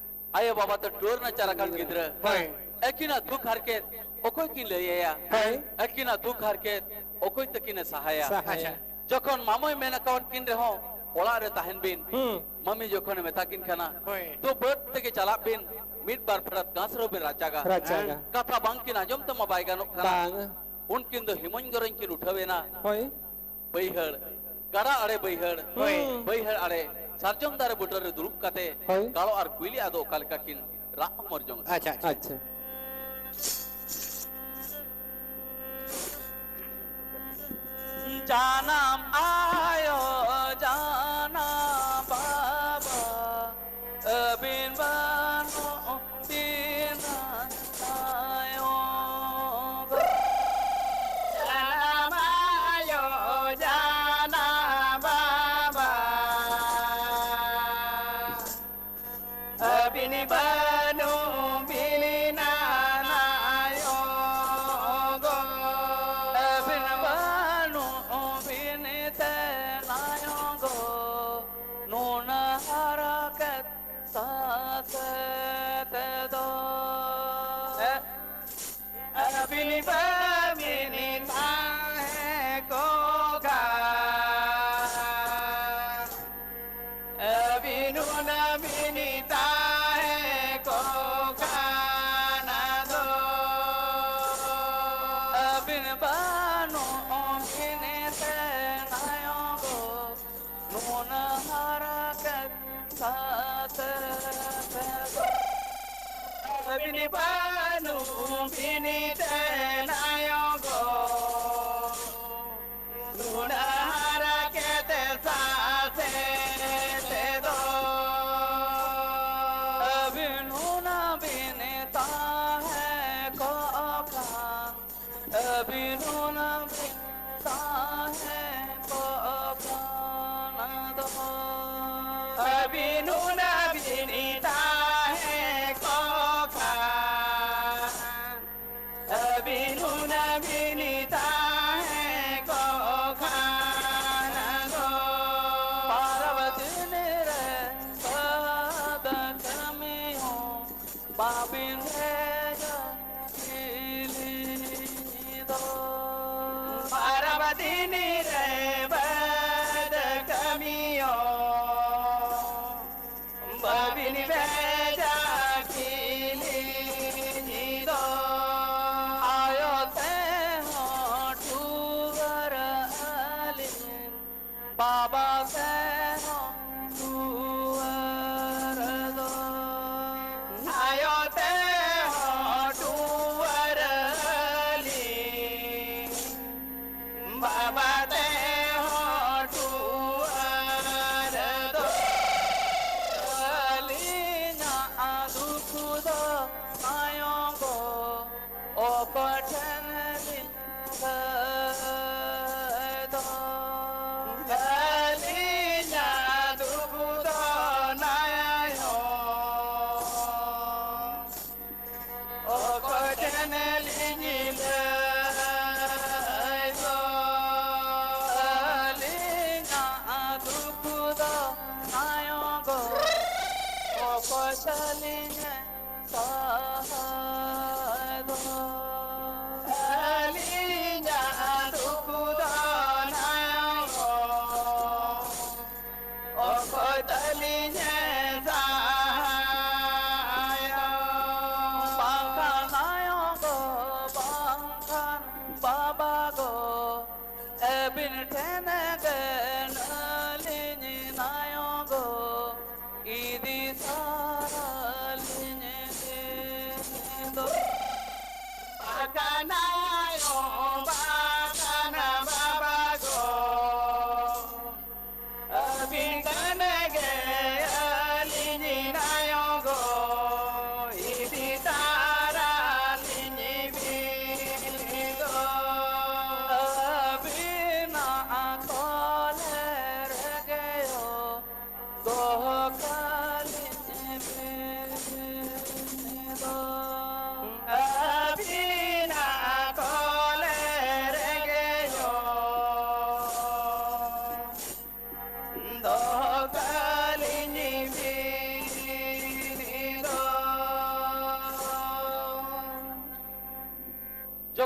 ᱟᱭᱳ ᱵᱟᱵᱟ ᱫᱚ ᱴᱩᱣᱟᱹᱨ ᱱᱟᱪᱟᱨ ᱟᱠᱟᱱ ᱜᱤᱫᱽᱨᱟᱹ᱾ ᱦᱳᱭ᱾ ᱟᱹᱠᱤᱱᱟᱜ ᱫᱩᱠ ᱦᱟᱨᱠᱮᱛ ᱚᱠᱚᱭ ᱠᱤᱱ ᱞᱟᱹᱭ ᱟᱭᱟ? ᱦᱳᱭ᱾ ᱟᱹᱠᱤᱱᱟᱜ ᱫᱩᱠ ᱦᱟᱨᱠᱮᱛ ᱚᱠᱚᱭ ᱛᱟᱹᱠᱤᱱᱮ ᱥᱟᱦᱟᱭᱟ? ᱥᱟᱦᱟᱭᱟ᱾ ᱟᱪᱪᱷᱟ᱾ ᱡᱚᱠᱷᱚᱱ ᱢᱟᱢᱚᱭ ᱢᱮᱱ ᱟᱠᱟᱣᱟᱫ ᱠᱤᱱ ᱨᱮᱦᱚᱸ, ᱚᱲᱟᱜ ᱨᱮ ᱛᱟᱦᱮᱱ ᱵᱤᱱ᱾ ᱦᱩᱸ᱾ ᱢᱟᱢᱤ ᱡᱚᱠᱷᱚᱱᱮ ᱢᱮᱛᱟ ᱠᱤᱱ ᱠᱟᱱᱟ, ᱦᱳᱭ᱾ ᱛᱚ ᱵᱟᱹᱫᱽ ᱛᱮᱜᱮ ᱪᱟᱞᱟᱜ ᱵᱤᱱ, ᱢᱤᱫ ᱵᱟᱨ ᱯᱷᱮᱲᱟᱛ ᱜᱷᱟᱥ ᱨᱮᱦᱚᱸ ᱵᱤᱱ ᱨᱟᱪᱟᱜᱟ᱾ ᱨᱟᱪᱟᱜᱟ᱾ ᱠᱟᱛᱷᱟ ᱵᱟᱝ ᱠᱤᱱ ᱟᱸᱡᱚᱢ ᱛᱮᱢᱟ ᱵᱟᱭ ᱜᱟᱱᱚᱜ ᱠᱟᱱᱟ᱾ ᱵᱟᱝ᱾ ᱩᱱᱠᱤᱱ ᱫᱚ ᱦᱤᱢᱚᱧ ᱜᱚᱨᱚᱧ ᱠᱤᱱ ᱩᱴᱷᱟᱹᱣ ᱮᱱᱟ᱾ ᱦᱳᱭ᱾ ᱵᱟᱹᱭᱦᱟᱹᱲ, ᱜᱟᱰᱟ ᱟᱲᱮ ᱵᱟᱹᱭᱦᱟᱹᱲ, ᱦᱳᱭ᱾ ᱵᱟᱹᱭᱦᱟᱹᱲ ᱟᱲᱮ ᱥᱟᱨᱡᱚᱢ ᱫᱟᱨᱮ ᱵᱩᱴᱟᱹ ᱨᱮ ᱫᱩᱲᱩᱵ ᱠᱟᱛᱮ ᱦᱳᱭ᱾ ᱜᱟᱲᱚ ᱟᱨ ᱠᱩᱭᱞᱤ ᱟᱫᱚ ᱚᱠᱟ ᱞᱮᱠᱟ ᱠᱤᱱ ᱨᱟᱜ ᱦᱚᱢᱚᱨ ᱡᱚᱝ ᱠᱟᱱᱟ᱾ ᱟᱪᱪᱷᱟ, ᱟᱪᱪᱷᱟ᱾ ᱟᱪᱪᱷᱟ᱾ ᱡᱟᱱᱟᱢ ᱟᱭᱳ, ᱡᱟᱱᱟᱢ ᱵᱟᱵᱟ, ᱟᱹᱵᱤᱱ ᱵᱟᱹᱱᱩᱜ ᱵᱤᱱᱟ ᱛᱟᱭᱚᱢ᱾ ᱡᱟᱱᱟᱢ ᱟᱭᱳ, ᱡᱟᱱᱟᱢ ᱵᱟᱵᱟ, ᱟᱹᱵᱤᱱ ᱵᱟᱹᱱᱩᱜ ᱵᱤᱱᱟ ᱱᱟᱭᱚ ᱜᱚ᱾ ᱟᱹᱵᱤᱱ ᱵᱟᱹᱱᱩᱜ ᱵᱤᱱ ᱛᱮ ᱵᱟᱹᱱᱩ ᱵᱤᱱᱤᱛᱮ ᱱᱟᱭᱚᱜᱚ, ᱱᱩᱱᱟᱹᱜ ᱦᱟᱨᱟ ᱠᱮᱛᱮ ᱥᱟᱥᱮ ᱛᱮᱫᱚ᱾ ᱟᱹᱵᱤᱱ ᱦᱩᱱᱟᱹᱝ ᱵᱤᱱ ᱛᱟᱦᱮᱸ ᱠᱚᱜ ᱠᱷᱟᱱ, ᱟᱹᱵᱤᱱ ᱦᱩᱱᱟᱹᱝ ᱵᱤᱱ ᱛᱟᱦᱮᱸ ᱠᱚᱜ ᱠᱷᱟᱱ ᱫᱚ᱾ ᱟᱹᱵᱤᱱ ᱦᱩᱱᱟᱹᱝ ᱵᱤᱱ ᱛᱟᱦᱮᱸ ᱠᱚᱜ ᱠᱷᱟᱱ, ᱟᱹᱵᱤᱱ ᱦᱩᱱᱟᱹᱝ ᱵᱤᱱ ᱛᱟᱦᱮᱸ ᱠᱚᱜ ᱠᱷᱟᱱ ᱫᱚ᱾ ᱯᱟᱨᱟᱵᱽ ᱫᱤᱱ ᱨᱮ ᱥᱟᱫᱟ ᱠᱟᱹᱢᱤ ᱦᱚᱸ ᱵᱟᱵᱤᱱ ᱵᱷᱮᱡᱟ ᱠᱤᱞᱤ ᱫᱚ᱾ ᱯᱟᱨᱟᱵᱽ ᱫᱤᱱ ᱨᱮ ᱵᱟᱫ ᱠᱟᱹᱢᱤᱭᱚ ᱵᱟᱵᱤᱱ ᱵᱷᱮᱡᱟ ᱠᱤᱞᱤ ᱫᱚ᱾ ᱟᱭᱳ ᱛᱮᱦᱚᱸ ᱴᱩᱣᱟᱹᱨ ᱟᱹᱞᱤᱧ, ᱵᱟᱵᱟ ᱛᱮᱦᱚᱸ ᱴᱩᱣᱟᱹᱨ ᱫᱚ᱾ ᱟᱭᱳ ᱛᱮᱦᱚᱸ ᱴᱩᱣᱟᱹᱨ ᱟᱹᱞᱤᱧ, ᱵᱟᱵᱟ ᱛᱮᱦᱚᱸ ᱴᱩᱣᱟᱹᱨ ᱫᱚ᱾ ᱟᱹᱞᱤᱧᱟᱜ ᱫᱩᱠ ᱫᱚ ᱟᱭᱳ ᱜᱚ ᱚᱠᱚᱭ ᱴᱷᱮᱱ ᱞᱤᱧ ᱞᱟᱹᱭ ᱫᱚ? ᱟᱹᱞᱤᱧᱟᱜ ᱫᱩᱠ ᱫᱚ ᱱᱟᱭ ᱦᱚᱸ ᱚᱠᱚᱭ ᱴᱷᱮᱱ ᱞᱤᱧ ᱞᱟᱹᱭ ᱫᱚ? ᱟᱹᱞᱤᱧᱟᱜ ᱫᱩᱠ ᱫᱚ ᱱᱟᱭ ᱜᱚ ᱚᱠᱚᱭ ᱛᱟᱹᱞᱤᱧ ᱥᱟᱦᱟᱭ ᱫᱚ᱾ ᱟᱹᱞᱤᱧᱟᱜ ᱫᱩᱠ ᱫᱚ ᱱᱟᱭ ᱜᱚ ᱚᱠᱚᱭ ᱛᱟᱹᱞᱤᱧ ᱥᱟᱦᱟᱭᱟ? ᱵᱟᱝᱠᱷᱟᱱ ᱟᱭᱳ ᱜᱚ, ᱵᱟᱝᱠᱷᱟᱱ ᱵᱟᱵᱟ ᱜᱚ, ᱟᱹᱵᱤᱱ ᱴᱷᱮᱱ ᱜᱮ ᱟᱹᱞᱤᱧ ᱱᱟᱭᱚ ᱜᱚ ᱤᱫᱤ ᱥᱟᱨᱟᱞᱤᱧ ᱵᱤᱱ᱾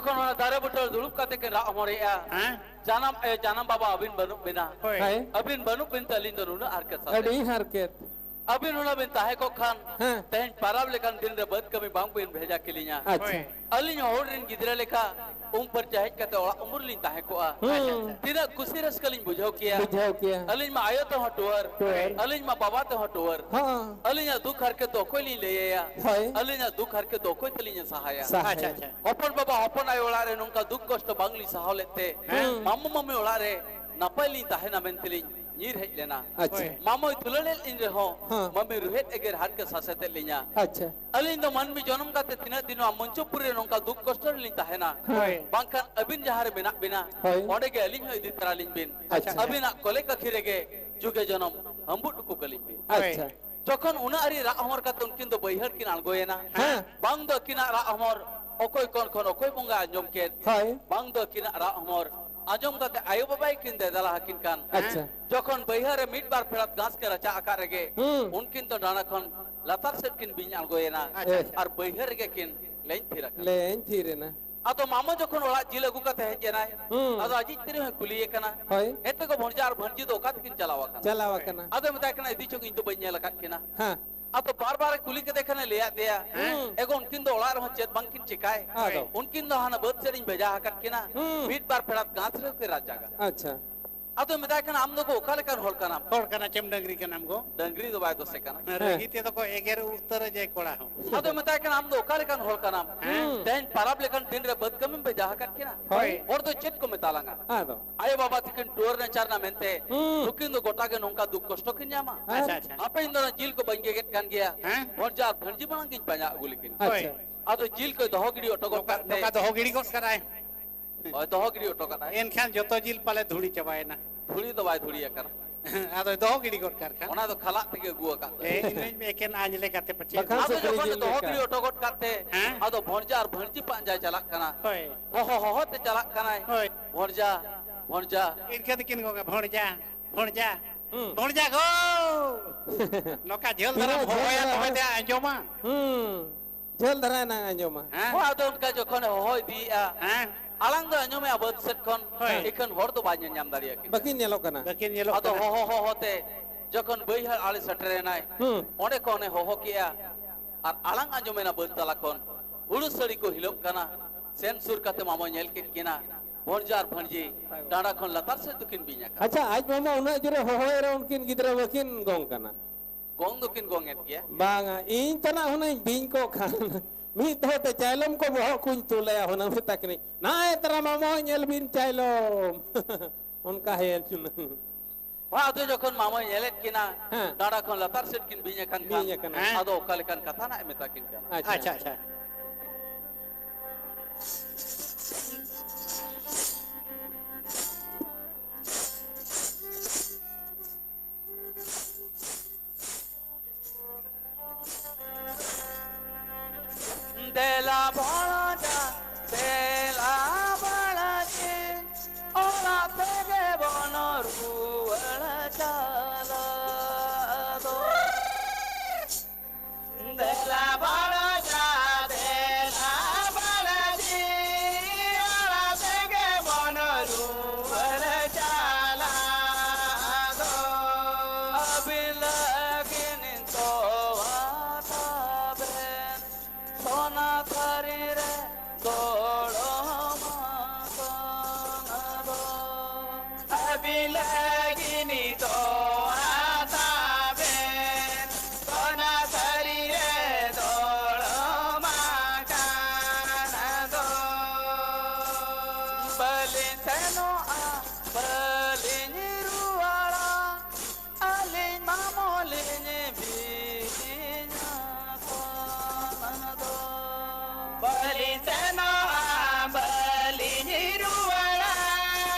ᱡᱚᱠᱷᱚᱱ ᱚᱱᱟ ᱫᱟᱨᱮ ᱵᱩᱴᱟᱹ ᱨᱮ ᱫᱩᱲᱩᱵ ᱠᱟᱛᱮ ᱠᱤᱱ ᱨᱟᱜ ᱦᱚᱢᱚᱨᱮᱜᱼᱟ, ᱦᱮᱸ? ᱡᱟᱱᱟᱢ ᱟᱭᱳ, ᱡᱟᱱᱟᱢ ᱵᱟᱵᱟ, ᱟᱹᱵᱤᱱ ᱵᱟᱹᱱᱩᱜ ᱵᱤᱱᱟ᱾ ᱦᱳᱭ᱾ ᱦᱳᱭ᱾ ᱟᱹᱵᱤᱱ ᱵᱟᱹᱱᱩᱜ ᱵᱤᱱ ᱛᱮ ᱟᱹᱞᱤᱧ ᱫᱚ ᱱᱩᱱᱟᱹᱜ ᱦᱟᱨᱠᱮᱛ ᱥᱟᱥᱮᱛ᱾ ᱟᱹᱰᱤ ᱦᱟᱨᱠᱮᱛ᱾ ᱟᱹᱵᱤᱱ ᱦᱩᱱᱟᱹᱝ ᱵᱤᱱ ᱛᱟᱦᱮᱸ ᱠᱚᱜ ᱠᱷᱟᱱ, ᱦᱮᱸ᱾ ᱛᱮᱦᱮᱧ ᱯᱟᱨᱟᱵᱽ ᱞᱮᱠᱟᱱ ᱫᱤᱱ ᱨᱮ ᱵᱟᱹᱫᱽ ᱠᱟᱹᱢᱤ ᱵᱟᱝ ᱵᱤᱱ ᱵᱷᱮᱡᱟ ᱠᱮᱞᱤᱧᱟ᱾ ᱟᱪᱪᱷᱟ᱾ ᱦᱳᱭ᱾ ᱟᱹᱞᱤᱧ ᱦᱚᱸ ᱦᱚᱲ ᱨᱮᱱ ᱜᱤᱫᱽᱨᱟᱹ ᱞᱮᱠᱟ ᱩᱢ ᱯᱷᱟᱨᱪᱟ ᱦᱮᱡ ᱠᱟᱛᱮ ᱚᱲᱟᱜ ᱩᱢᱩᱞ ᱨᱮᱞᱤᱧ ᱛᱟᱦᱮᱸ ᱠᱚᱜᱼᱟ᱾ ᱦᱩᱸ᱾ ᱟᱪᱪᱷᱟ, ᱟᱪᱪᱷᱟ᱾ ᱛᱤᱱᱟᱹᱜ ᱠᱩᱥᱤ ᱨᱟᱹᱥᱠᱟᱹ ᱞᱤᱧ ᱵᱩᱡᱷᱟᱹᱣ ᱠᱮᱭᱟ᱾ ᱵᱩᱡᱷᱟᱹᱣ ᱠᱮᱭᱟ᱾ ᱟᱹᱞᱤᱧ ᱢᱟ ᱟᱭᱳ ᱛᱮᱦᱚᱸ ᱴᱩᱣᱟᱹᱨ, ᱴᱩᱣᱟᱹᱨ᱾ ᱟᱹᱞᱤᱧ ᱢᱟ ᱵᱟᱵᱟ ᱛᱮᱦᱚᱸ ᱴᱩᱣᱟᱹᱨ᱾ ᱦᱚᱸ᱾ ᱟᱹᱞᱤᱧᱟᱜ ᱫᱩᱠ ᱦᱟᱨᱠᱮᱛ ᱫᱚ ᱚᱠᱚᱭ ᱞᱤᱧ ᱞᱟᱹᱭ ᱟᱭᱟ? ᱦᱳᱭ᱾ ᱟᱹᱞᱤᱧᱟᱜ ᱫᱩᱠ ᱦᱟᱨᱠᱮᱛ ᱫᱚ ᱚᱠᱚᱭ ᱛᱮᱞᱤᱧ ᱥᱟᱦᱟᱭᱟ? ᱥᱟᱦᱟᱭᱟ᱾ ᱟᱪᱪᱷᱟ, ᱟᱪᱪᱷᱟ᱾ ᱦᱚᱯᱚᱱ ᱵᱟᱵᱟ, ᱦᱚᱯᱚᱱ ᱟᱭᱳ ᱚᱲᱟᱜ ᱨᱮ ᱱᱚᱝᱠᱟ ᱫᱩᱠ ᱠᱚᱥᱴᱚ ᱵᱟᱝ ᱞᱤᱧ ᱥᱟᱦᱟᱣ ᱞᱮᱫ ᱛᱮ, ᱦᱮᱸ᱾ ᱢᱟᱢᱩ ᱢᱟᱢᱤ ᱚᱲᱟᱜ ᱨᱮ ᱱᱟᱯᱟᱭ ᱞᱤᱧ ᱛᱟᱦᱮᱱᱟ ᱢᱮᱱᱛᱮᱞᱤᱧ ᱧᱤᱨ ᱦᱮᱡ ᱞᱮᱱᱟ᱾ ᱟᱪᱪᱷᱟ᱾ ᱦᱳᱭ᱾ ᱢᱟᱢᱚᱭ ᱫᱩᱞᱟᱹᱲᱮᱫ ᱞᱤᱧ ᱨᱮᱦᱚᱸ, ᱦᱮᱸ᱾ ᱢᱟᱢᱤ ᱨᱩᱦᱮᱫ ᱮᱜᱮᱨ ᱦᱟᱨᱠᱮᱛ ᱥᱟᱥᱮᱛᱮᱫ ᱞᱤᱧᱟ᱾ ᱟᱪᱪᱷᱟ᱾ ᱟᱹᱞᱤᱧ ᱫᱚ ᱢᱟᱹᱱᱢᱤ ᱡᱚᱱᱚᱢ ᱠᱟᱛᱮ ᱛᱤᱱᱟᱹᱜ ᱫᱤᱱ ᱱᱚᱣᱟ ᱢᱚᱧᱪᱚᱯᱩᱨᱤ ᱨᱮ ᱱᱚᱝᱠᱟ ᱫᱩᱠ ᱠᱚᱥᱴᱚ ᱨᱮᱞᱤᱧ ᱛᱟᱦᱮᱱᱟ᱾ ᱦᱳᱭ᱾ ᱵᱟᱝᱠᱷᱟᱱ ᱟᱹᱵᱤᱱ ᱡᱟᱦᱟᱸ ᱨᱮ ᱢᱮᱱᱟᱜ ᱵᱤᱱᱟ, ᱦᱳᱭ᱾ ᱚᱸᱰᱮ ᱜᱮ ᱟᱹᱞᱤᱧ ᱦᱚᱸ ᱤᱫᱤ ᱛᱟᱨᱟ ᱞᱤᱧ ᱵᱤᱱ᱾ ᱟᱪᱪᱷᱟ᱾ ᱟᱹᱵᱤᱱᱟᱜ ᱠᱚᱞᱮ ᱠᱟᱹᱠᱷᱤ ᱨᱮᱜᱮ ᱡᱩᱜᱮ ᱡᱚᱱᱚᱢ ᱦᱟᱹᱢᱵᱩᱫ ᱦᱚᱴᱚ ᱠᱟᱹᱞᱤᱧ ᱵᱤᱱ᱾ ᱟᱪᱪᱷᱟ᱾ ᱡᱚᱠᱷᱚᱱ ᱩᱱᱟᱹᱜ ᱟᱹᱨᱤ ᱨᱟᱜ ᱦᱚᱢᱚᱨ ᱠᱟᱛᱮ ᱩᱱᱠᱤᱱ ᱫᱚ ᱵᱟᱹᱭᱦᱟᱹᱲ ᱠᱤᱱ ᱟᱬᱜᱚᱭᱮᱱᱟ, ᱦᱮᱸ᱾ ᱵᱟᱝ ᱫᱚ ᱟᱹᱠᱤᱱᱟᱜ ᱨᱟᱜ ᱦᱚᱢᱚᱨ ᱚᱠᱚᱭ ᱠᱚᱱ ᱠᱷᱚᱱ ᱚᱠᱚᱭ ᱵᱚᱸᱜᱟ ᱟᱸᱡᱚᱢ ᱠᱮᱫ, ᱦᱳᱭ᱾ ᱵᱟᱝ ᱫᱚ ᱟᱹᱠᱤᱱᱟᱜ ᱨᱟᱜ ᱦᱚᱢᱚᱨ ᱟᱸᱡᱚᱢ ᱠᱟᱛᱮ ᱟᱭᱳ ᱵᱟᱵᱟᱭ ᱠᱤᱱ ᱫᱮᱫᱟᱞᱟ ᱟᱹᱠᱤᱱ ᱠᱟᱱ᱾ ᱟᱪᱪᱷᱟ᱾ ᱡᱚᱠᱷᱚᱱ ᱵᱟᱹᱭᱦᱟᱹᱲ ᱨᱮ ᱢᱤᱫ ᱵᱟᱨ ᱯᱷᱮᱲᱟᱛ ᱜᱷᱟᱥ ᱠᱤᱱ ᱨᱟᱪᱟᱜ ᱟᱠᱟᱫ ᱨᱮᱜᱮ, ᱦᱩᱸ᱾ ᱩᱱᱠᱤᱱ ᱫᱚ ᱰᱟᱸᱰᱟ ᱠᱷᱚᱱ ᱞᱟᱛᱟᱨ ᱥᱮᱫ ᱠᱤᱱ ᱵᱤᱧ ᱟᱬᱜᱚᱭᱮᱱᱟ᱾ ᱟᱪᱪᱷᱟ, ᱟᱪᱪᱷᱟ᱾ ᱟᱨ ᱵᱟᱹᱭᱦᱟᱹᱲ ᱨᱮᱜᱮ ᱠᱤᱱ ᱞᱮᱧ ᱛᱷᱤᱨ ᱟᱠᱟᱱᱟ᱾ ᱞᱮᱧ ᱛᱷᱤᱨ ᱮᱱᱟ᱾ ᱟᱫᱚ ᱢᱟᱢᱚ ᱡᱚᱠᱷᱚᱱ ᱚᱲᱟᱜ ᱡᱤᱞ ᱟᱹᱜᱩ ᱠᱟᱛᱮ ᱦᱮᱡ ᱮᱱᱟᱭ, ᱦᱩᱸ᱾ ᱟᱫᱚ ᱟᱡᱤᱡ ᱛᱤᱨᱤ ᱦᱚᱸᱭ ᱠᱩᱞᱤᱭᱮ ᱠᱟᱱᱟ, ᱦᱳᱭ᱾ "ᱦᱮᱸ ᱛᱮ ᱜᱚ ᱵᱷᱚᱸᱡᱟ ᱟᱨ ᱵᱷᱟᱹᱱᱡᱤ ᱫᱚ ᱚᱠᱟ ᱛᱮᱠᱤᱱ ᱪᱟᱞᱟᱣ ᱟᱠᱟᱱᱟ?" ᱪᱟᱞᱟᱣ ᱟᱠᱟᱱᱟ᱾ ᱟᱫᱚ ᱢᱮᱛᱟᱭ ᱠᱟᱱᱟ, "ᱤᱫᱤ ᱪᱚᱝ, ᱤᱧ ᱫᱚ ᱵᱟᱹᱧ ᱧᱮᱞ ᱟᱠᱟᱫ ᱠᱤᱱᱟ᱾" ᱦᱮᱸ᱾ ᱟᱫᱚ ᱵᱟᱨ ᱵᱟᱨ ᱮ ᱠᱩᱞᱤ ᱠᱮᱫᱮ ᱠᱷᱟᱱᱮ ᱞᱟᱹᱭᱟᱫ ᱫᱮᱭᱟ, ᱦᱩᱸ᱾ "ᱮ ᱜᱚ, ᱩᱱᱠᱤᱱ ᱫᱚ ᱚᱲᱟᱜ ᱨᱮᱦᱚᱸ ᱪᱮᱫ ᱵᱟᱝᱠᱤᱱ ᱪᱮᱠᱟᱭ᱾ ᱟᱫᱚ? ᱩᱱᱠᱤᱱ ᱫᱚ ᱦᱟᱱᱟ ᱵᱟᱹᱫᱽ ᱥᱮᱫ ᱤᱧ ᱵᱷᱮᱡᱟ ᱟᱠᱟᱫ ᱠᱤᱱᱟ, ᱦᱩᱸ᱾ ᱢᱤᱫ ᱵᱟᱨ ᱯᱷᱮᱲᱟᱛ ᱜᱷᱟᱥ ᱨᱮᱦᱚᱸ ᱠᱤᱱ ᱨᱟᱪᱟᱜᱟ᱾" ᱟᱪᱪᱷᱟ᱾ ᱟᱫᱚ ᱢᱮᱛᱟᱭ ᱠᱟᱱᱟ, "ᱟᱢ ᱫᱚ ᱜᱚ ᱚᱠᱟ ᱞᱮᱠᱟᱱ ᱦᱚᱲ ᱠᱟᱱᱟᱢ?" ᱦᱚᱲ ᱠᱟᱱᱟ ᱪᱮᱢ ᱰᱟᱹᱝᱨᱤ ᱠᱟᱱᱟᱢ ᱜᱚ? ᱰᱟᱹᱝᱨᱤ ᱫᱚ ᱵᱟᱭ ᱫᱳᱥᱮ ᱠᱟᱱᱟ᱾ ᱦᱮᱸ᱾ ᱨᱟᱹᱜᱤ ᱛᱮᱫᱚ ᱠᱚ ᱮᱜᱮᱨ ᱩᱛᱟᱹᱨᱟ ᱡᱮ ᱠᱚᱲᱟ ᱦᱚᱸ᱾ ᱟᱫᱚ ᱢᱮᱛᱟᱭ ᱠᱟᱱᱟ, "ᱟᱢ ᱫᱚ ᱚᱠᱟ ᱞᱮᱠᱟᱱ ᱦᱚᱲ ᱠᱟᱱᱟᱢ? ᱦᱮᱸ᱾ ᱛᱮᱦᱮᱧ ᱯᱟᱨᱟᱵᱽ ᱞᱮᱠᱟᱱ ᱫᱤᱱ ᱨᱮ ᱵᱟᱹᱫᱽ ᱠᱟᱹᱢᱤᱢ ᱵᱷᱮᱡᱟ ᱟᱠᱟᱫ ᱠᱤᱱᱟ? ᱦᱳᱭ᱾ ᱦᱚᱲ ᱫᱚ ᱪᱮᱫ ᱠᱚ ᱢᱮᱛᱟ ᱞᱟᱝᱟ?" ᱟᱫᱚ? ᱟᱭᱳ ᱵᱟᱵᱟ ᱛᱤᱠᱤᱱ ᱴᱩᱣᱟᱹᱨ ᱱᱟᱪᱟᱨ ᱮᱱᱟ ᱢᱮᱱᱛᱮ, ᱦᱩᱸ᱾ ᱱᱩᱠᱤᱱ ᱫᱚ ᱜᱚᱴᱟ ᱜᱮ ᱱᱚᱝᱠᱟ ᱫᱩᱠ ᱠᱚᱥᱴᱚ ᱠᱤᱱ ᱧᱟᱢᱟ᱾ ᱟᱪᱪᱷᱟ, ᱟᱪᱪᱷᱟ᱾ ᱦᱟᱯᱮ, ᱤᱧ ᱫᱚ ᱚᱱᱟ ᱡᱤᱞ ᱠᱚ ᱵᱟᱹᱧ ᱜᱮᱜᱮᱫ ᱠᱟᱱ ᱜᱮᱭᱟ᱾ ᱦᱮᱸ᱾ ᱵᱷᱚᱸᱡᱟ ᱟᱨ ᱵᱷᱟᱹᱱᱡᱤ ᱢᱟᱲᱟᱝ ᱜᱤᱧ ᱯᱟᱸᱡᱟ ᱟᱹᱜᱩ ᱞᱮᱠᱤᱱ᱾ ᱦᱳᱭ᱾ ᱟᱪᱪᱷᱟ᱾ ᱟᱫᱚ ᱡᱤᱞ ᱠᱚᱭ ᱫᱚᱦᱚ ᱜᱤᱰᱤ ᱚᱴᱚ ᱜᱚᱫ ᱱᱚᱝᱠᱟ, ᱠᱟᱜ ᱛᱮ, ᱱᱚᱝᱠᱟ ᱫᱚᱦᱚ ᱜᱤᱰᱤ ᱜᱚᱫ ᱠᱟᱫᱟᱭ᱾ ᱦᱳᱭ, ᱫᱚᱦᱚ ᱜᱤᱰᱤ ᱚᱴᱚ ᱠᱟᱫᱟᱭ᱾ ᱮᱱᱠᱷᱟᱱ ᱡᱚᱛᱚ ᱡᱤᱞ ᱯᱟᱞᱮ ᱫᱷᱩᱲᱤ ᱪᱟᱵᱟᱭᱮᱱᱟ᱾ ᱫᱷᱩᱲᱤ ᱫᱚ ᱵᱟᱭ ᱫᱷᱩᱲᱤ ᱟᱠᱟᱱᱟ᱾ ᱟᱫᱚᱭ ᱫᱚᱦᱚ ᱜᱤᱰᱤ ᱜᱚᱫ ᱠᱟᱜ ᱠᱷᱟᱱ᱾ ᱚᱱᱟ ᱫᱚ ᱠᱷᱟᱞᱟᱜ ᱛᱮᱜᱮ ᱟᱹᱜᱩ ᱟᱠᱟᱫ ᱫᱚ᱾ ᱮ, ᱤᱧ ᱫᱚᱧ ᱮᱠᱮᱱ ᱟᱸᱡᱽᱞᱮ ᱠᱟᱛᱮ ᱯᱟᱪᱮ᱾ ᱵᱟᱠᱷᱟᱱ ᱟᱫᱚ ᱥᱩᱠᱨᱤ ᱡᱚᱠᱷᱚᱱ ᱡᱤᱞ ᱫᱚᱦᱚ ᱞᱮᱠᱟ᱾ ᱜᱤᱰᱤ ᱚᱴᱚ ᱜᱚᱫ ᱠᱟᱜ ᱛᱮ, ᱦᱮᱸ? ᱟᱫᱚ ᱵᱷᱚᱸᱡᱟ ᱟᱨ ᱵᱷᱟᱹᱱᱡᱤ ᱯᱟᱸᱡᱟᱭ ᱪᱟᱞᱟᱜ ᱠᱟᱱᱟ᱾ ᱦᱳᱭ᱾ ᱦᱚᱦᱚ ᱦᱚᱦᱚ ᱛᱮ ᱪᱟᱞᱟᱜ ᱠᱟᱱᱟᱭ᱾ ᱦᱳᱭ᱾ ᱵᱷᱚᱸᱡᱟ, ᱵᱷᱚᱸᱡᱟ᱾ ᱤᱱᱠᱟᱹ ᱛᱮᱠᱤᱱ ᱜᱚᱸᱜᱟ, "ᱵᱷᱚᱸᱡᱟ, ᱵᱷᱚᱸᱡᱟ ᱜᱳ!" ᱱᱚᱝᱠᱟ ᱡᱷᱟᱹᱞ ᱫᱷᱟᱨᱟᱢ ᱦᱚᱦᱚᱭᱟ, ᱛᱚᱵᱮ ᱛᱮ ᱟᱸᱡᱚᱢᱟ᱾ ᱦᱩᱸ᱾ ᱛᱚᱞ ᱫᱷᱟᱨᱟ ᱮᱱᱟᱝ ᱟᱸᱡᱚᱢᱟ᱾ ᱦᱮᱸ᱾ ᱦᱚᱸ, ᱟᱫᱚ ᱚᱱᱠᱟ ᱡᱚᱠᱷᱚᱱᱮ ᱦᱚᱦᱚᱭ ᱤᱫᱤᱭᱮᱫᱼᱟ, ᱦᱮᱸ᱾ ᱟᱲᱟᱝ ᱫᱚ ᱟᱸᱡᱚᱢᱮᱫᱼᱟ ᱵᱟᱹᱫᱽ ᱥᱮᱫ ᱠᱷᱚᱱ, ᱦᱳᱭ᱾ ᱤᱠᱷᱟᱹᱱ ᱦᱚᱲ ᱫᱚ ᱵᱟᱭ ᱧᱮᱞ ᱧᱟᱢ ᱫᱟᱲᱮᱭᱟᱜ ᱠᱟᱱᱟ᱾ ᱵᱟᱹᱠᱤᱱ ᱧᱮᱞᱚᱜ ᱟᱫᱚ ᱠᱟᱱᱟ᱾ ᱦᱚᱦᱚ ᱦᱚᱦᱚ ᱛᱮ ᱡᱚᱠᱷᱚᱱ ᱵᱟᱹᱭᱦᱟᱹᱲ ᱟᱲᱮ ᱥᱮᱴᱮᱨᱮᱱᱟᱭ, ᱦᱩᱸ᱾ ᱚᱸᱰᱮ ᱠᱷᱚᱱᱮ ᱦᱚᱦᱚ ᱠᱮᱜᱼᱟ ᱟᱨ ᱟᱲᱟᱝ ᱟᱸᱡᱚᱢᱮᱱᱟ ᱵᱟᱹᱫᱽ ᱛᱟᱞᱟ ᱠᱷᱚᱱ, ᱦᱩᱲᱩ ᱥᱟᱹᱲᱤ ᱠᱚ ᱦᱤᱞᱟᱹᱜ ᱠᱟᱱᱟ᱾ ᱥᱮᱱ ᱥᱩᱨ ᱠᱟᱛᱮ ᱢᱟᱢᱚᱭ ᱧᱮᱞ ᱠᱮᱫ ᱠᱤᱱᱟ, ᱵᱷᱚᱸᱡᱟᱨ ᱵᱷᱟᱹᱧᱡᱤ ᱰᱟᱸᱰᱟ ᱠᱷᱚᱱ ᱞᱟᱛᱟᱨ ᱥᱮᱫ ᱫᱚᱠᱤᱱ ᱵᱤᱧ ᱟᱠᱟᱱᱟ᱾ ᱟᱪᱪᱷᱟ, ᱟᱡ ᱢᱟᱢᱟ ᱩᱱᱟᱹᱜ ᱡᱳᱨᱮ ᱦᱚᱦᱚᱭᱮᱫ ᱨᱮᱦᱚᱸ ᱩᱱᱠᱤᱱ ᱜᱤᱫᱽᱨᱟᱹ ᱵᱟᱹᱠᱤᱱ ᱜᱚᱝ ᱠᱟᱱᱟ? ᱜᱚᱝ ᱫᱚᱠᱤᱱ ᱜᱚᱝ ᱮᱫ ᱜᱮᱭᱟ᱾ ᱵᱟᱝᱟ, ᱤᱧ ᱛᱟᱱᱟᱜ ᱦᱩᱱᱟᱹᱧ ᱵᱤᱧ ᱠᱚᱜ ᱠᱷᱟᱱ᱾ ᱢᱤᱫ ᱫᱷᱟᱣ ᱛᱮ ᱪᱟᱭᱞᱚᱢ ᱠᱚ ᱵᱚᱦᱚᱜ ᱠᱚᱧ ᱛᱩᱞ ᱟᱭᱟ ᱦᱩᱱᱟᱹᱝ, ᱢᱮᱛᱟ ᱠᱤᱱᱟᱹᱧ, "ᱱᱟᱭ ᱛᱟᱨᱟ ᱢᱟᱢᱚ, ᱧᱮᱞ ᱵᱤᱱ ᱪᱟᱭᱞᱚᱢ!" ᱚᱱᱠᱟ ᱦᱮᱡ ᱮᱱ ᱪᱚᱝ᱾ ᱦᱚᱸ, ᱟᱫᱚ ᱡᱚᱠᱷᱚᱱ ᱢᱟᱢᱚᱭ ᱧᱮᱞᱮᱫ ᱠᱤᱱᱟ, ᱦᱮᱸ᱾ ᱰᱟᱸᱰᱟ ᱠᱷᱚᱱ ᱞᱟᱛᱟᱨ ᱥᱮᱫ ᱠᱤᱱ ᱵᱤᱧ ᱟᱠᱟᱱ ᱠᱷᱟᱱ, ᱵᱤᱧ ᱟᱠᱟᱱᱟ᱾ ᱦᱮᱸ᱾ ᱟᱫᱚ ᱚᱠᱟ ᱞᱮᱠᱟᱱ ᱠᱟᱛᱷᱟ ᱱᱟᱜ ᱮ ᱢᱮᱛᱟ ᱠᱤᱱ ᱠᱟᱱᱟ? ᱟᱪᱪᱷᱟ᱾ ᱟᱪᱪᱷᱟ, ᱟᱪᱪᱷᱟ᱾ ᱫᱮᱞᱟ ᱵᱟᱲᱟ ᱡᱟ, ᱫᱮᱞᱟ ᱵᱟᱲᱟ ᱡᱮ, ᱚᱲᱟᱜ ᱛᱮᱜᱮ ᱵᱚᱱ ᱨᱩᱣᱟᱹᱲ ᱪᱟᱞᱟᱜ ᱫᱚ᱾ ᱫᱮᱞᱟ ᱵᱟᱲᱟ ᱡᱟ, ᱫᱮᱞᱟ ᱵᱟᱲᱟ ᱡᱮ, ᱚᱲᱟᱜ ᱛᱮᱜᱮ ᱵᱚᱱ ᱨᱩᱣᱟᱹᱲ ᱪᱟᱞᱟᱜ ᱫᱚ᱾ ᱟᱹᱵᱤᱱ ᱞᱟᱹᱜᱤᱫ ᱛᱚᱣᱟ ᱛᱟᱵᱮᱱ, ᱥᱚᱱᱟ ᱛᱷᱟᱹᱨᱤ ᱨᱮ ᱫᱚᱲᱚᱢ ᱟᱠᱟᱱ ᱫᱚ᱾ ᱟᱹᱵᱤᱱ ᱞᱟᱹᱜᱤᱫ ᱛᱚᱣᱟ ᱛᱟᱵᱮᱱ, ᱥᱚᱱᱟ ᱛᱷᱟᱹᱨᱤ ᱨᱮ ᱫᱚᱲᱚᱢ ᱟᱠᱟᱱ ᱫᱚ᱾ ᱵᱟᱹᱞᱤᱧ ᱥᱮᱱᱚᱜᱼᱟ, ᱵᱟᱹᱞᱤᱧ ᱨᱩᱣᱟᱹᱲᱟ, ᱟᱹᱞᱤᱧ ᱢᱟᱢᱚ ᱞᱤᱧ ᱵᱤᱧ ᱟᱠᱟᱱ ᱫᱚ᱾ ᱵᱟᱹᱞᱤᱧ ᱥᱮᱱᱚᱜᱼᱟ, ᱵᱟᱹᱞᱤᱧ ᱨᱩᱣᱟᱹᱲᱟ,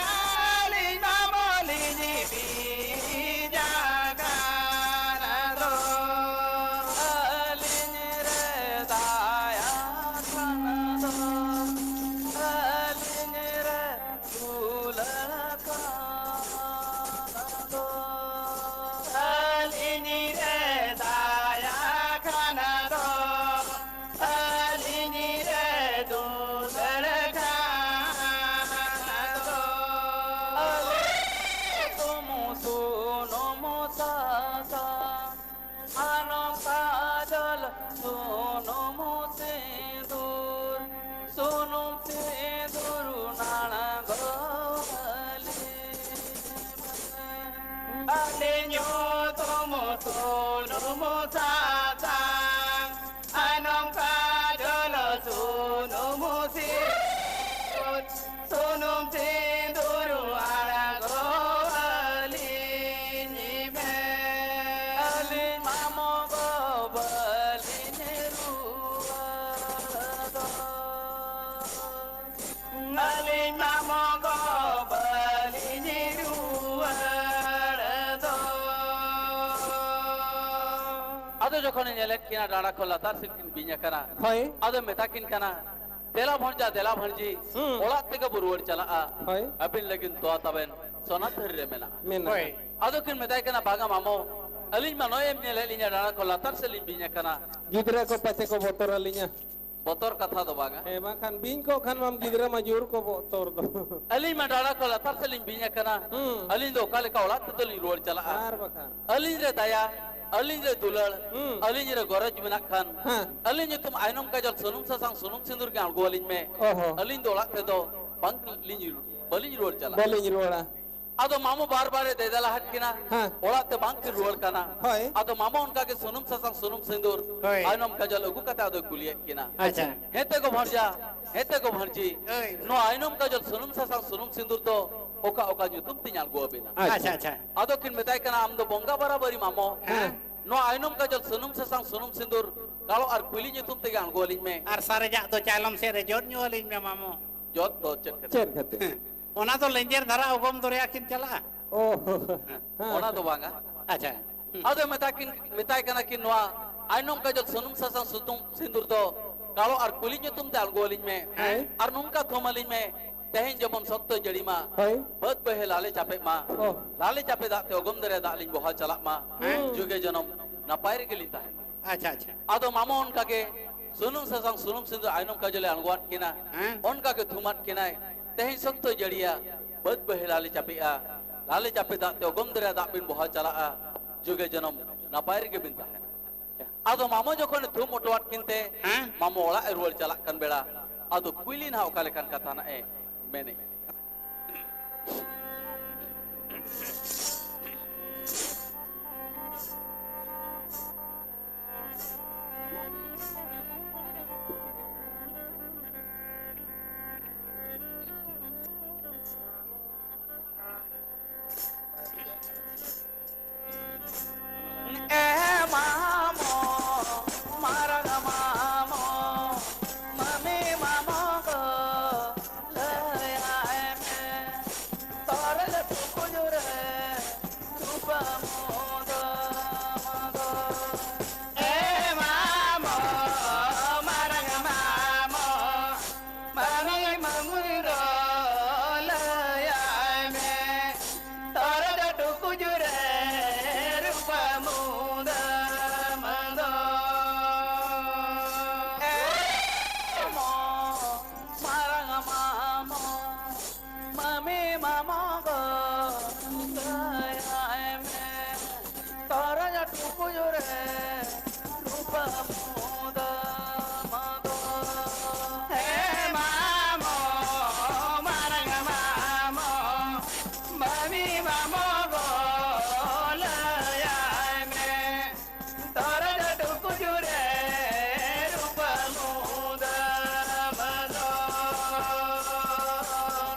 ᱟᱹᱞᱤᱧ ᱢᱟᱢᱚ ᱞᱤᱧ ᱟᱞᱮ ᱧᱩᱛᱩᱢ ᱥᱩᱱᱩᱢ ᱥᱟᱥᱟᱝ, ᱟᱭᱱᱚᱢ ᱠᱟᱡᱚᱞ ᱥᱩᱱᱩᱢ ᱥᱤᱸᱫᱩᱨ, ᱥᱩᱱᱩᱢ ᱥᱤᱸᱫᱩᱨ ᱟᱬᱜᱚ ᱟᱹᱞᱤᱧ ᱢᱮ᱾ ᱟᱹᱞᱤᱧ ᱢᱟᱢᱚ ᱜᱚ ᱵᱟᱹᱞᱤᱧ ᱨᱩᱣᱟᱹᱲ ᱫᱚ᱾ ᱟᱹᱞᱤᱧ ᱢᱟᱢᱚ ᱜᱚ ᱵᱟᱹᱞᱤᱧ ᱨᱩᱣᱟᱹᱲ ᱫᱚ᱾ ᱟᱫᱚ ᱡᱚᱠᱷᱚᱱᱮ ᱧᱮᱞᱮᱫ ᱠᱤᱱᱟ ᱰᱟᱸᱰᱟ ᱠᱷᱚᱱ ᱞᱟᱛᱟᱨ ᱥᱮᱫ ᱠᱤᱱ ᱵᱤᱧ ᱟᱠᱟᱱᱟ, ᱦᱳᱭ᱾ ᱟᱫᱚ ᱢᱮᱛᱟ ᱠᱤᱱ ᱠᱟᱱᱟ, "ᱫᱮᱞᱟ ᱵᱷᱚᱱᱡᱟ, ᱫᱮᱞᱟ ᱵᱷᱚᱱᱡᱤ, ᱦᱩᱸ᱾ ᱚᱲᱟᱜ ᱛᱮᱜᱮ ᱵᱚ ᱨᱩᱣᱟᱹᱲ ᱪᱟᱞᱟᱜᱼᱟ᱾ ᱦᱳᱭ᱾ ᱟᱹᱵᱤᱱ ᱞᱟᱹᱜᱤᱫ ᱛᱚᱣᱟ ᱛᱟᱵᱮᱱ ᱥᱚᱱᱟ ᱛᱷᱟᱹᱨᱤ ᱨᱮ ᱢᱮᱱᱟᱜᱼᱟ᱾" ᱢᱮᱱᱟᱜᱼᱟ᱾ ᱦᱳᱭ᱾ ᱟᱫᱚ ᱠᱤᱱ ᱢᱮᱛᱟᱭ ᱠᱟᱱᱟ, "ᱵᱟᱝᱟ ᱢᱟᱢᱚ, ᱟᱹᱞᱤᱧ ᱢᱟ ᱱᱚᱜᱼᱚᱭ ᱮᱢ ᱧᱮᱞᱮᱫ ᱞᱤᱧᱟ, ᱰᱟᱸᱰᱟ ᱠᱷᱚᱱ ᱞᱟᱛᱟᱨ ᱥᱮᱫ ᱞᱤᱧ ᱵᱤᱧ ᱟᱠᱟᱱᱟ᱾ ᱜᱤᱫᱽᱨᱟᱹ ᱠᱚ ᱯᱟᱪᱮ ᱠᱚ ᱵᱚᱛᱚᱨ ᱟᱹᱞᱤᱧᱟ᱾" ᱵᱚᱛᱚᱨ ᱠᱟᱛᱷᱟ ᱫᱚ ᱵᱟᱝᱟ᱾ ᱦᱮᱸ, ᱵᱟᱝᱠᱷᱟᱱ ᱵᱤᱧ ᱠᱚ ᱠᱷᱟᱱ ᱢᱟᱢ ᱜᱤᱫᱽᱨᱟᱹ ᱢᱟ ᱡᱳᱨ ᱠᱚ ᱵᱚᱛᱚᱨ ᱫᱚ᱾ ᱟᱹᱞᱤᱧ ᱢᱟ ᱰᱟᱸᱰᱟ ᱠᱷᱚᱱ ᱞᱟᱛᱟᱨ ᱥᱮᱫ ᱞᱤᱧ ᱵᱤᱧ ᱟᱠᱟᱱᱟ᱾ ᱦᱩᱸ᱾ ᱟᱹᱞᱤᱧ ᱫᱚ ᱚᱠᱟ ᱞᱮᱠᱟ ᱚᱲᱟᱜ ᱛᱮᱫᱚ ᱞᱤᱧ ᱨᱩᱣᱟᱹᱲ ᱪᱟᱞᱟᱜᱼᱟ? ᱟᱨ ᱵᱟᱠᱷᱟᱱ᱾ ᱟᱹᱞᱤᱧ ᱨᱮ ᱫᱟᱭᱟ, ᱟᱹᱞᱤᱧ ᱨᱮ ᱫᱩᱞᱟᱹᱲ, ᱦᱩᱸ᱾ ᱟᱹᱞᱤᱧ ᱨᱮ ᱜᱚᱨᱚᱡᱽ ᱢᱮᱱᱟᱜ ᱠᱷᱟᱱ, ᱦᱮᱸ᱾ ᱟᱹᱞᱤᱧ ᱧᱩᱛᱩᱢ ᱟᱭᱱᱚᱢ ᱠᱟᱡᱚᱞ ᱥᱩᱱᱩᱢ ᱥᱟᱥᱟᱝ ᱥᱩᱱᱩᱢ ᱥᱤᱸᱫᱩᱨ ᱜᱮ ᱟᱬᱜᱚ ᱟᱹᱞᱤᱧ ᱢᱮ᱾ ᱚᱦᱚ᱾ ᱟᱹᱞᱤᱧ ᱫᱚ ᱚᱲᱟᱜ ᱛᱮᱫᱚ ᱵᱟᱝ ᱞᱤᱧ, ᱵᱟᱹᱞᱤᱧ ᱨᱩᱣᱟᱹᱲ ᱪᱟᱞᱟᱜᱼᱟ᱾ ᱵᱟᱹᱞᱤᱧ ᱨᱩᱣᱟᱹᱲᱟ᱾ ᱟᱫᱚ ᱢᱟᱢᱚ ᱵᱟᱨ ᱵᱟᱨᱮ ᱫᱮᱫᱮᱞᱟᱦᱟᱫ ᱠᱤᱱᱟ, ᱦᱮᱸ᱾ ᱚᱲᱟᱜ ᱛᱮ ᱵᱟᱝ ᱠᱤᱱ ᱨᱩᱣᱟᱹᱲ ᱠᱟᱱᱟ᱾ ᱦᱳᱭ᱾ ᱟᱫᱚ ᱢᱟᱢᱚ ᱚᱱᱠᱟ ᱜᱮ ᱥᱩᱱᱩᱢ ᱥᱟᱥᱟᱝ ᱥᱩᱱᱩᱢ ᱥᱤᱸᱫᱩᱨ ᱦᱳᱭ᱾ ᱟᱭᱱᱚᱢ ᱠᱟᱡᱚᱞ ᱟᱹᱜᱩ ᱠᱟᱛᱮ ᱟᱫᱚᱭ ᱠᱩᱞᱤᱭᱮᱫ ᱠᱤᱱᱟ᱾ ᱟᱪᱪᱷᱟ᱾ ᱦᱮᱸᱛᱮ ᱜᱚ ᱵᱷᱟᱹᱱᱡᱟ, ᱦᱮᱸᱛᱮ ᱜᱚ ᱵᱷᱟᱹᱱᱡᱤ, ᱦᱳᱭ᱾ ᱱᱚᱣᱟ ᱟᱭᱱᱚᱢ ᱠᱟᱡᱚᱞ ᱥᱩᱱᱩᱢ ᱥᱟᱥᱟᱝ ᱥᱩᱱᱩᱢ ᱥᱤᱸᱫᱩᱨ ᱫᱚ ᱚᱠᱟ ᱚᱠᱟ ᱧᱩᱛᱩᱢ ᱛᱤᱧ ᱟᱬᱜᱚ ᱟᱵᱤᱱᱟ? ᱟᱪᱪᱷᱟ, ᱟᱪᱪᱷᱟ᱾ ᱟᱫᱚ ᱠᱤᱱ ᱢᱮᱛᱟᱭ ᱠᱟᱱᱟ, "ᱟᱢ ᱫᱚ ᱵᱚᱸᱜᱟ ᱵᱟᱨᱟᱵᱟᱹᱨᱤ ᱢᱟᱢᱚ᱾ ᱦᱮᱸ᱾ ᱱᱚᱣᱟ ᱟᱭᱱᱚᱢ ᱠᱟᱡᱚᱞ ᱥᱩᱱᱩᱢ ᱥᱟᱥᱟᱝ ᱥᱩᱱᱩᱢ ᱥᱤᱸᱫᱩᱨ ᱠᱟᱞᱚ ᱟᱨ ᱠᱩᱞᱤ ᱧᱩᱛᱩᱢ ᱛᱮᱜᱮ ᱟᱬᱜᱚ ᱟᱹᱞᱤᱧ ᱢᱮ᱾ ᱟᱨ ᱥᱟᱨᱮᱡᱟᱜ ᱫᱚ ᱪᱟᱭᱞᱚᱢ ᱥᱮᱫ ᱨᱮ ᱡᱚᱫ ᱧᱚᱜ ᱟᱹᱞᱤᱧ ᱢᱮ ᱢᱟᱢᱚ᱾" ᱡᱚᱫ ᱫᱚ ᱪᱮᱫ ᱠᱷᱟᱹᱛᱤᱨ? ᱪᱮᱫ ᱠᱷᱟᱹᱛᱤᱨ? ᱚᱱᱟ ᱫᱚ ᱞᱮᱸᱡᱮᱨ ᱫᱷᱟᱨᱟ ᱚᱜᱚᱢ ᱫᱚᱨᱭᱟ ᱠᱤᱱ ᱪᱟᱞᱟᱜᱼᱟ᱾ ᱚ, ᱦᱮᱸ᱾ ᱚᱱᱟ ᱫᱚ ᱵᱟᱝᱟ᱾ ᱟᱪᱪᱷᱟ᱾ ᱟᱫᱚ ᱢᱮᱛᱟ ᱠᱤᱱ, ᱢᱮᱛᱟᱭ ᱠᱟᱱᱟ ᱠᱤᱱ, ᱱᱚᱣᱟ ᱟᱭᱱᱚᱢ ᱠᱟᱡᱚᱞ ᱥᱩᱱᱩᱢ ᱥᱟᱥᱟᱝ ᱥᱩᱛᱩᱢ ᱥᱤᱸᱫᱩᱨ ᱫᱚ ᱠᱟᱞᱚ ᱟᱨ ᱠᱩᱞᱤ ᱧᱩᱛᱩᱢ ᱛᱮ ᱟᱬᱜᱚ ᱟᱹᱞᱤᱧ ᱢᱮ᱾ ᱦᱮᱸ᱾ ᱟᱨ ᱱᱚᱝᱠᱟ ᱛᱷᱩᱢ ᱟᱹᱞᱤᱧ ᱢᱮ, ᱛᱮᱦᱮᱧ ᱡᱮᱢᱚᱱ ᱥᱚᱠᱛᱚᱭ ᱡᱟᱹᱲᱤ ᱢᱟ, ᱦᱳᱭ᱾ ᱵᱟᱹᱫᱽ ᱵᱟᱹᱭᱦᱟᱹᱲ ᱞᱟᱞᱮ ᱪᱟᱯᱮᱜ ᱢᱟ, ᱚ᱾ ᱞᱟᱞᱮ ᱪᱟᱯᱮ ᱫᱟᱜ ᱛᱮ ᱚᱜᱚᱢ ᱫᱚᱨᱭᱟ ᱫᱟᱜ ᱞᱤᱧ ᱵᱚᱦᱟᱣ ᱪᱟᱞᱟᱜ ᱢᱟ, ᱦᱮᱸ᱾ ᱡᱩᱜᱮ ᱡᱚᱱᱚᱢ ᱱᱟᱯᱟᱭ ᱨᱮᱜᱮ ᱞᱤᱧ ᱛᱟᱦᱮᱱ ᱢᱟ᱾ ᱟᱪᱪᱷᱟ, ᱟᱪᱪᱷᱟ᱾ ᱟᱫᱚ ᱢᱟᱢᱚ ᱚᱱᱠᱟ ᱜᱮ ᱥᱩᱱᱩᱢ ᱥᱟᱥᱟᱝ ᱥᱩᱱᱩᱢ ᱥᱤᱸᱫᱩᱨ ᱟᱭᱱᱚᱢ ᱠᱟᱡᱚᱞᱮ ᱟᱬᱜᱚᱣᱟᱫ ᱠᱤᱱᱟ᱾ ᱦᱮᱸ᱾ ᱚᱱᱠᱟ ᱜᱮ ᱛᱷᱩᱢᱟᱫ ᱠᱤᱱᱟᱭ, ᱛᱮᱦᱮᱧ ᱥᱚᱠᱛᱚᱭ ᱡᱟᱹᱲᱤᱭᱟ, ᱵᱟᱹᱫᱽ ᱵᱟᱹᱭᱦᱟᱹᱲ ᱞᱟᱞᱮ ᱪᱟᱯᱮᱜᱼᱟ, ᱞᱟᱞᱮ ᱪᱟᱯᱮ ᱫᱟᱜ ᱛᱮ ᱚᱜᱚᱢ ᱫᱚᱨᱭᱟ ᱫᱟᱜ ᱵᱤᱱ ᱵᱚᱦᱟᱣ ᱪᱟᱞᱟᱜᱼᱟ, ᱡᱩᱜᱮ ᱡᱚᱱᱚᱢ ᱱᱟᱯᱟᱭ ᱨᱮᱜᱮ ᱵᱤᱱ ᱛᱟᱦᱮᱱᱟ᱾ ᱟᱫᱚ ᱢᱟᱢᱚ ᱡᱚᱠᱷᱚᱱᱮ ᱛᱷᱩᱢ ᱚᱴᱚᱣᱟᱫ ᱠᱤᱱ ᱛᱮ, ᱦᱮᱸ? ᱢᱟᱢᱚ ᱚᱲᱟᱜ ᱮ ᱨᱩᱣᱟᱹᱲ ᱪᱟᱞᱟᱜ ᱠᱟᱱ ᱵᱮᱲᱟ, ᱟᱫᱚ ᱠᱩᱭᱞᱤ ᱱᱟᱦᱟᱜ ᱚᱠᱟ ᱞᱮᱠᱟᱱ ᱠᱟᱛᱷᱟ ᱱᱟᱜ ᱮ ᱢᱮᱱᱮᱫ᱾ ᱢᱟᱢᱚ ᱜᱚ ᱞᱟᱹᱭᱟᱭ ᱢᱮ, ᱛᱚᱨᱚᱡ ᱴᱩᱠᱩᱡ ᱨᱮ ᱨᱩᱯᱟᱹ ᱢᱩᱫᱟᱹᱢ ᱫᱚ,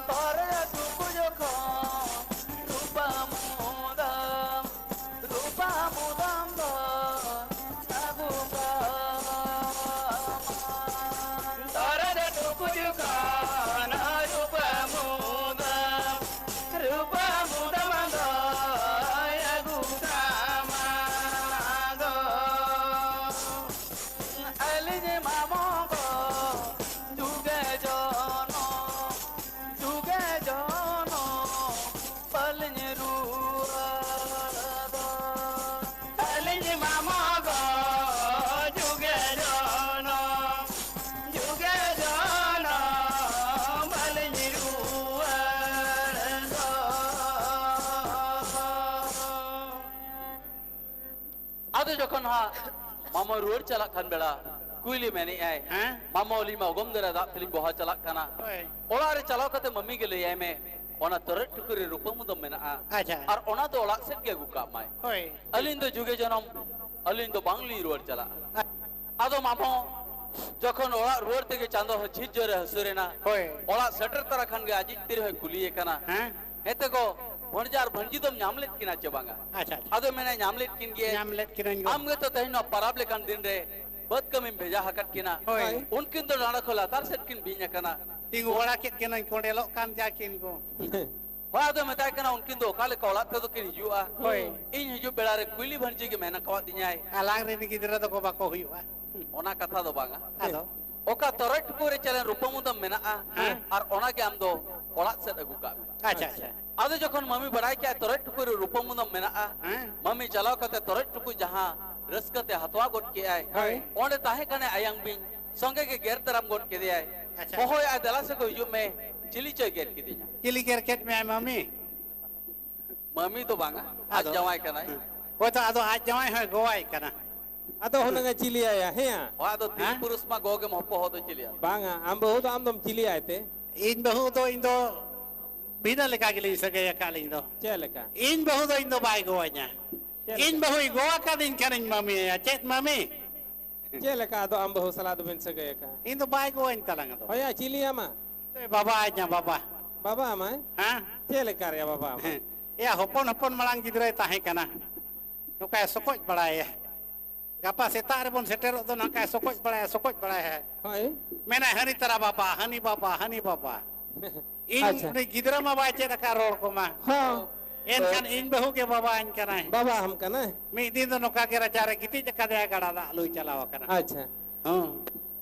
ᱛᱚᱨᱚᱡ ᱴᱩᱠᱩᱡ ᱠᱷᱚᱱ ᱨᱩᱯᱟᱹ ᱢᱩᱫᱟᱹᱢ, ᱨᱩᱯᱟᱹ ᱢᱩᱫᱟᱹᱢ ᱫᱚ ᱟᱹᱜᱩ ᱠᱟᱢᱟ᱾ ᱛᱚᱨᱚᱡ ᱴᱩᱠᱩᱡ ᱠᱷᱚᱱ ᱨᱩᱯᱟᱹ ᱢᱩᱫᱟᱹᱢ, ᱨᱩᱯᱟᱹ ᱢᱩᱫᱟᱹᱢ ᱫᱚᱭ ᱟᱹᱜᱩ ᱠᱟᱢᱟ ᱫᱚ᱾ ᱟᱹᱞᱤᱧ ᱢᱟᱢᱚ ᱜᱚ ᱡᱩᱜᱮ ᱡᱚᱱᱚᱢ, ᱡᱩᱜᱮ ᱡᱚᱱᱚᱢ ᱵᱟᱹᱞᱤᱧ ᱨᱩᱣᱟᱹᱲ ᱫᱚ᱾ ᱟᱹᱞᱤᱧ ᱢᱟᱢᱚ ᱜᱚ ᱡᱩᱜᱮ ᱡᱚᱱᱚᱢ, ᱡᱩᱜᱮ ᱡᱚᱱᱚᱢ ᱵᱟᱹᱞᱤᱧ ᱨᱩᱣᱟᱹᱲ ᱫᱚ᱾ ᱟᱫᱚ ᱡᱚᱠᱷᱚᱱ ᱦᱟᱸᱜ ᱢᱟᱢᱚ ᱨᱩᱣᱟᱹᱲ ᱪᱟᱞᱟᱜ ᱠᱟᱱ ᱵᱮᱲᱟ ᱠᱩᱭᱞᱤ ᱢᱮᱱᱮᱜᱼᱟᱭ, ᱦᱮᱸ? "ᱢᱟᱢᱚ, ᱟᱹᱞᱤᱧ ᱢᱟ ᱚᱜᱚᱢ ᱫᱟᱨᱟ ᱫᱟᱜ ᱛᱮᱞᱤᱧ ᱵᱚᱦᱟ ᱪᱟᱞᱟᱜ ᱠᱟᱱᱟ᱾ ᱦᱳᱭ᱾ ᱚᱲᱟᱜ ᱨᱮ ᱪᱟᱞᱟᱣ ᱠᱟᱛᱮ ᱢᱟᱹᱢᱤ ᱜᱮ ᱞᱟᱹᱭᱟᱭ ᱢᱮ, ᱚᱱᱟ ᱛᱚᱨᱚᱡ ᱴᱩᱠᱩᱡ ᱨᱮ ᱨᱩᱯᱟᱹ ᱢᱩᱫᱟᱹᱢ ᱢᱮᱱᱟᱜᱼᱟ᱾ ᱟᱪᱪᱷᱟ᱾ ᱟᱨ ᱚᱱᱟ ᱫᱚ ᱚᱲᱟᱜ ᱥᱮᱫ ᱜᱮ ᱟᱹᱜᱩ ᱠᱟᱜ ᱢᱟᱭ᱾ ᱦᱳᱭ᱾ ᱟᱹᱞᱤᱧ ᱫᱚ ᱡᱩᱜᱮ ᱡᱚᱱᱚᱢ, ᱟᱹᱞᱤᱧ ᱫᱚ ᱵᱟᱝᱞᱤᱧ ᱨᱩᱣᱟᱹᱲ ᱪᱟᱞᱟᱜᱼᱟ᱾" ᱟᱪᱪᱷᱟ᱾ ᱟᱫᱚ ᱢᱟᱢᱚ ᱡᱚᱠᱷᱚᱱ ᱚᱲᱟᱜ ᱨᱩᱣᱟᱹᱲ ᱛᱮᱜᱮ ᱪᱟᱸᱫᱚ ᱦᱚᱸ ᱡᱷᱤᱨ ᱡᱳᱨᱮ ᱦᱟᱹᱥᱩᱨ ᱮᱱᱟ, ᱦᱳᱭ᱾ ᱚᱲᱟᱜ ᱥᱮᱴᱮᱨ ᱛᱚᱨᱟ ᱠᱷᱟᱱ ᱜᱮ ᱟᱡᱤᱡ ᱛᱤᱨᱮ ᱦᱚᱸᱭ ᱠᱩᱞᱤᱭᱮ ᱠᱟᱱᱟ, ᱦᱮᱸ? "ᱦᱮᱸᱛᱮ ᱜᱚ, ᱵᱷᱚᱱᱡᱟ ᱟᱨ ᱵᱷᱚᱱᱡᱤ ᱫᱚᱢ ᱧᱟᱢ ᱞᱮᱫ ᱠᱤᱱᱟ ᱪᱮ ᱵᱟᱝᱟ?" ᱟᱪᱪᱷᱟ, ᱟᱪᱪᱷᱟ᱾ ᱟᱫᱚ ᱢᱮᱱᱟ, "ᱧᱟᱢ ᱞᱮᱫ ᱠᱤᱱ ᱜᱮ᱾ ᱧᱟᱢ ᱞᱮᱫ ᱠᱤᱱᱟᱹᱧ ᱜᱚ᱾ ᱟᱢ ᱜᱮᱛᱚ ᱛᱮᱦᱮᱧ ᱱᱚᱣᱟ ᱯᱟᱨᱟᱵᱽ ᱞᱮᱠᱟᱱ ᱫᱤᱱ ᱨᱮ ᱵᱟᱹᱫᱽ ᱠᱟᱹᱢᱤᱢ ᱵᱷᱮᱡᱟ ᱟᱠᱟᱫ ᱠᱤᱱᱟ᱾ ᱦᱳᱭ᱾ ᱩᱱᱠᱤᱱ ᱫᱚ ᱰᱟᱸᱰᱟ ᱠᱷᱚᱱ ᱞᱟᱛᱟᱨ ᱥᱮᱫ ᱠᱤᱱ ᱵᱤᱧ ᱟᱠᱟᱱᱟ᱾" ᱛᱤᱸᱜᱩ ᱵᱟᱲᱟ ᱠᱮᱫ ᱠᱤᱱᱟᱹᱧ, ᱠᱚᱸᱰᱮᱞᱚᱜ ᱠᱟᱱ ᱡᱟ ᱠᱤᱱ ᱜᱚ᱾ ᱦᱳᱭ, ᱟᱫᱚ ᱢᱮᱛᱟᱭ ᱠᱟᱱᱟ, "ᱩᱱᱠᱤᱱ ᱫᱚ ᱚᱠᱟ ᱞᱮᱠᱟ ᱚᱲᱟᱜ ᱛᱮᱫᱚ ᱠᱤᱱ ᱦᱤᱡᱩᱜᱼᱟ? ᱦᱳᱭ᱾ ᱤᱧ ᱦᱤᱡᱩᱜ ᱵᱮᱲᱟ ᱨᱮ ᱠᱩᱭᱞᱤ ᱵᱷᱟᱹᱱᱡᱤ ᱜᱮ ᱢᱮᱱ ᱟᱠᱟᱣᱟᱫᱤᱧᱟᱭ᱾ ᱟᱞᱟᱝ ᱨᱮᱱ ᱜᱤᱫᱽᱨᱟᱹ ᱫᱚᱠᱚ ᱵᱟᱠᱚ ᱦᱩᱭᱩᱜᱼᱟ᱾ ᱚᱱᱟ ᱠᱟᱛᱷᱟ ᱫᱚ ᱵᱟᱝᱟ᱾ ᱟᱫᱚ? ᱚᱠᱟ ᱛᱚᱨᱚᱡ ᱴᱩᱠᱩᱡ ᱨᱮ ᱪᱟᱞᱮᱱ ᱨᱩᱯᱟᱹ ᱢᱩᱫᱟᱹᱢ ᱢᱮᱱᱟᱜᱼᱟ, ᱦᱮᱸ᱾ ᱟᱨ ᱚᱱᱟ ᱜᱮ ᱟᱢ ᱫᱚ ᱚᱲᱟᱜ ᱥᱮᱫ ᱟᱹᱜᱩ ᱠᱟᱜ ᱢᱮ᱾" ᱟᱪᱪᱷᱟ, ᱟᱪᱪᱷᱟ᱾ ᱟᱫᱚ ᱡᱚᱠᱷᱚᱱ ᱢᱟᱹᱢᱤ ᱵᱟᱲᱟᱭ ᱠᱮᱜᱼᱟ ᱛᱚᱨᱚᱡ ᱴᱩᱠᱩᱡ ᱨᱮ ᱨᱩᱯᱟᱹ ᱢᱩᱫᱟᱹᱢ ᱢᱮᱱᱟᱜᱼᱟ, ᱦᱮᱸ᱾ ᱢᱟᱹᱢᱤ ᱪᱟᱞᱟᱣ ᱠᱟᱛᱮ ᱛᱚᱨᱚᱡ ᱴᱩᱠᱩᱡ ᱡᱟᱦᱟᱸ ᱨᱟᱹᱥᱠᱟᱹ ᱛᱮ ᱦᱟᱛᱣᱟ ᱜᱚᱫ ᱠᱮᱜᱼᱟᱭ, ᱦᱳᱭ᱾ ᱚᱸᱰᱮ ᱛᱟᱦᱮᱸ ᱠᱟᱱᱟᱭ ᱟᱭᱟᱝ ᱵᱤᱧ, ᱥᱚᱸᱜᱮ ᱜᱮ ᱜᱮᱨ ᱫᱟᱨᱟᱢ ᱜᱚᱫ ᱠᱮᱫᱮᱭᱟᱭ᱾ ᱟᱪᱪᱷᱟ᱾ ᱦᱚᱦᱚᱭᱟᱭ, "ᱫᱮᱞᱟ ᱥᱮ ᱠᱚ ᱦᱤᱡᱩᱜ ᱢᱮ, ᱪᱤᱞᱤ ᱪᱚᱭ ᱜᱮᱨ ᱠᱤᱫᱤᱧᱟ?" ᱪᱤᱞᱤ ᱜᱮᱨ ᱠᱮᱫ ᱢᱮᱭᱟᱭ ᱢᱟᱹᱢᱤ? ᱢᱟᱹᱢᱤ ᱫᱚ ᱵᱟᱝᱟ, ᱟᱡ ᱟᱫᱚ? ᱡᱟᱶᱟᱭ ᱠᱟᱱᱟᱭ᱾ ᱦᱳᱭᱛᱚ, ᱟᱫᱚ ᱟᱡ ᱡᱟᱶᱟᱭ ᱦᱚᱸᱭ ᱜᱚᱣᱟᱭ ᱠᱟᱱᱟ᱾ ᱟᱫᱚ ᱦᱩᱱᱟᱹᱝ ᱮ ᱪᱤᱞᱤᱭᱟᱭᱟ, ᱦᱮᱸᱭᱟ? ᱦᱳᱭ, ᱟᱫᱚ ᱛᱤᱨᱤ ᱦᱮᱸ? ᱯᱩᱨᱩᱥ ᱢᱟ ᱜᱚ ᱜᱮᱢ ᱦᱚᱯᱚᱦᱚ ᱫᱚ ᱪᱤᱞᱤᱭᱟ? ᱵᱟᱝᱟ, ᱟᱢ ᱵᱟᱹᱦᱩ ᱫᱚ ᱟᱢ ᱫᱚᱢ ᱪᱤᱞᱤᱭᱟᱭ ᱛᱮ? ᱤᱧ ᱵᱟᱹᱦᱩ ᱫᱚ ᱤᱧ ᱫᱚ ᱵᱤᱱᱟᱹ ᱞᱮᱠᱟ ᱜᱮᱞᱤᱧ ᱥᱟᱹᱜᱟᱹᱭ ᱟᱠᱟᱫ ᱞᱤᱧ ᱫᱚ᱾ ᱪᱮᱫ ᱞᱮᱠᱟ? ᱤᱧ ᱵᱟᱹᱦᱩ ᱫᱚ ᱤᱧ ᱫᱚ ᱵᱟᱭ ᱜᱚᱣᱟᱧᱟ᱾ ᱪᱮᱫ ᱤᱧ ᱞᱮᱠᱟ? ᱵᱟᱹᱦᱩᱭ ᱜᱚᱣᱟ ᱠᱟᱫᱤᱧ ᱠᱷᱟᱱᱤᱧ ᱢᱟᱹᱢᱤᱭᱟᱭᱟ᱾ ᱪᱮᱫ ᱢᱟᱹᱢᱤ? ᱪᱮᱫ ᱞᱮᱠᱟ ᱟᱫᱚ ᱟᱢ ᱵᱟᱹᱦᱩ ᱥᱟᱞᱟᱜ ᱫᱚᱵᱤᱱ ᱥᱟᱹᱜᱟᱹᱭ ᱟᱠᱟᱫᱼᱟ? ᱤᱧ ᱫᱚ ᱵᱟᱭ ᱜᱚᱣᱟᱧ ᱛᱟᱞᱟᱝ ᱟᱫᱚ᱾ ᱦᱳᱭᱟ, ᱪᱤᱞᱤ ᱟᱢᱟ? ᱵᱟᱵᱟ ᱟᱧᱟ, ᱵᱟᱵᱟ᱾ ᱵᱟᱵᱟ ᱟᱢᱟᱭ? ᱦᱮᱸ? ᱪᱮᱫ ᱞᱮᱠᱟ ᱨᱮᱭᱟ ᱵᱟᱵᱟ ᱟᱢᱟᱭ? ᱦᱮᱸ᱾ ᱮᱭᱟ, ᱦᱚᱯᱚᱱ ᱦᱚᱯᱚᱱ ᱢᱟᱲᱟᱝ ᱜᱤᱫᱽᱨᱟᱹᱭ ᱛᱟᱦᱮᱸ ᱠᱟᱱᱟ᱾ ᱱᱚᱝᱠᱟᱭ ᱥᱚᱠᱚᱡ ᱵᱟᱲᱟᱭᱟ᱾ ᱜᱟᱯᱟ ᱥᱮᱛᱟᱜ ᱨᱮᱵᱚᱱ ᱥᱮᱴᱮᱨᱚᱜ ᱫᱚ ᱱᱚᱝᱠᱟᱭ ᱥᱚᱠᱚᱡ ᱵᱟᱲᱟᱭᱟ, ᱥᱚᱠᱚᱡ ᱵᱟᱲᱟᱭᱟ᱾ ᱦᱳᱭ᱾ ᱢᱮᱱᱟᱭ, "ᱦᱟᱹᱱᱤ ᱛᱟᱨᱟ ᱵᱟᱵᱟ, ᱦᱟᱹᱱᱤ ᱵᱟᱵᱟ, ᱦᱟᱹᱱᱤ ᱵᱟᱵᱟ᱾" ᱤᱧ ᱟᱪᱪᱷᱟ᱾ ᱩᱱᱤ ᱜᱤᱫᱽᱨᱟᱹ ᱢᱟ ᱵᱟᱭ ᱪᱮᱫ ᱟᱠᱟᱫ ᱨᱚᱲ ᱠᱚᱢᱟ᱾ ᱦᱚᱸ᱾ ᱮᱱᱠᱷᱟᱱ ᱤᱧ ᱵᱟᱹᱦᱩ ᱜᱮ ᱵᱟᱵᱟ ᱟᱹᱧ ᱠᱟᱱᱟᱭ᱾ ᱵᱟᱵᱟ ᱟᱢ ᱠᱟᱱᱟᱭ᱾ ᱢᱤᱫ ᱫᱤᱱ ᱫᱚ ᱱᱚᱝᱠᱟ ᱜᱮ ᱨᱟᱪᱟ ᱨᱮ ᱜᱤᱛᱤᱡ ᱟᱠᱟᱫᱮᱭᱟ, ᱜᱟᱰᱟ ᱫᱟᱜ ᱞᱩᱭ ᱪᱟᱞᱟᱣ ᱟᱠᱟᱱᱟ᱾ ᱟᱪᱪᱷᱟ᱾ ᱦᱚᱸ᱾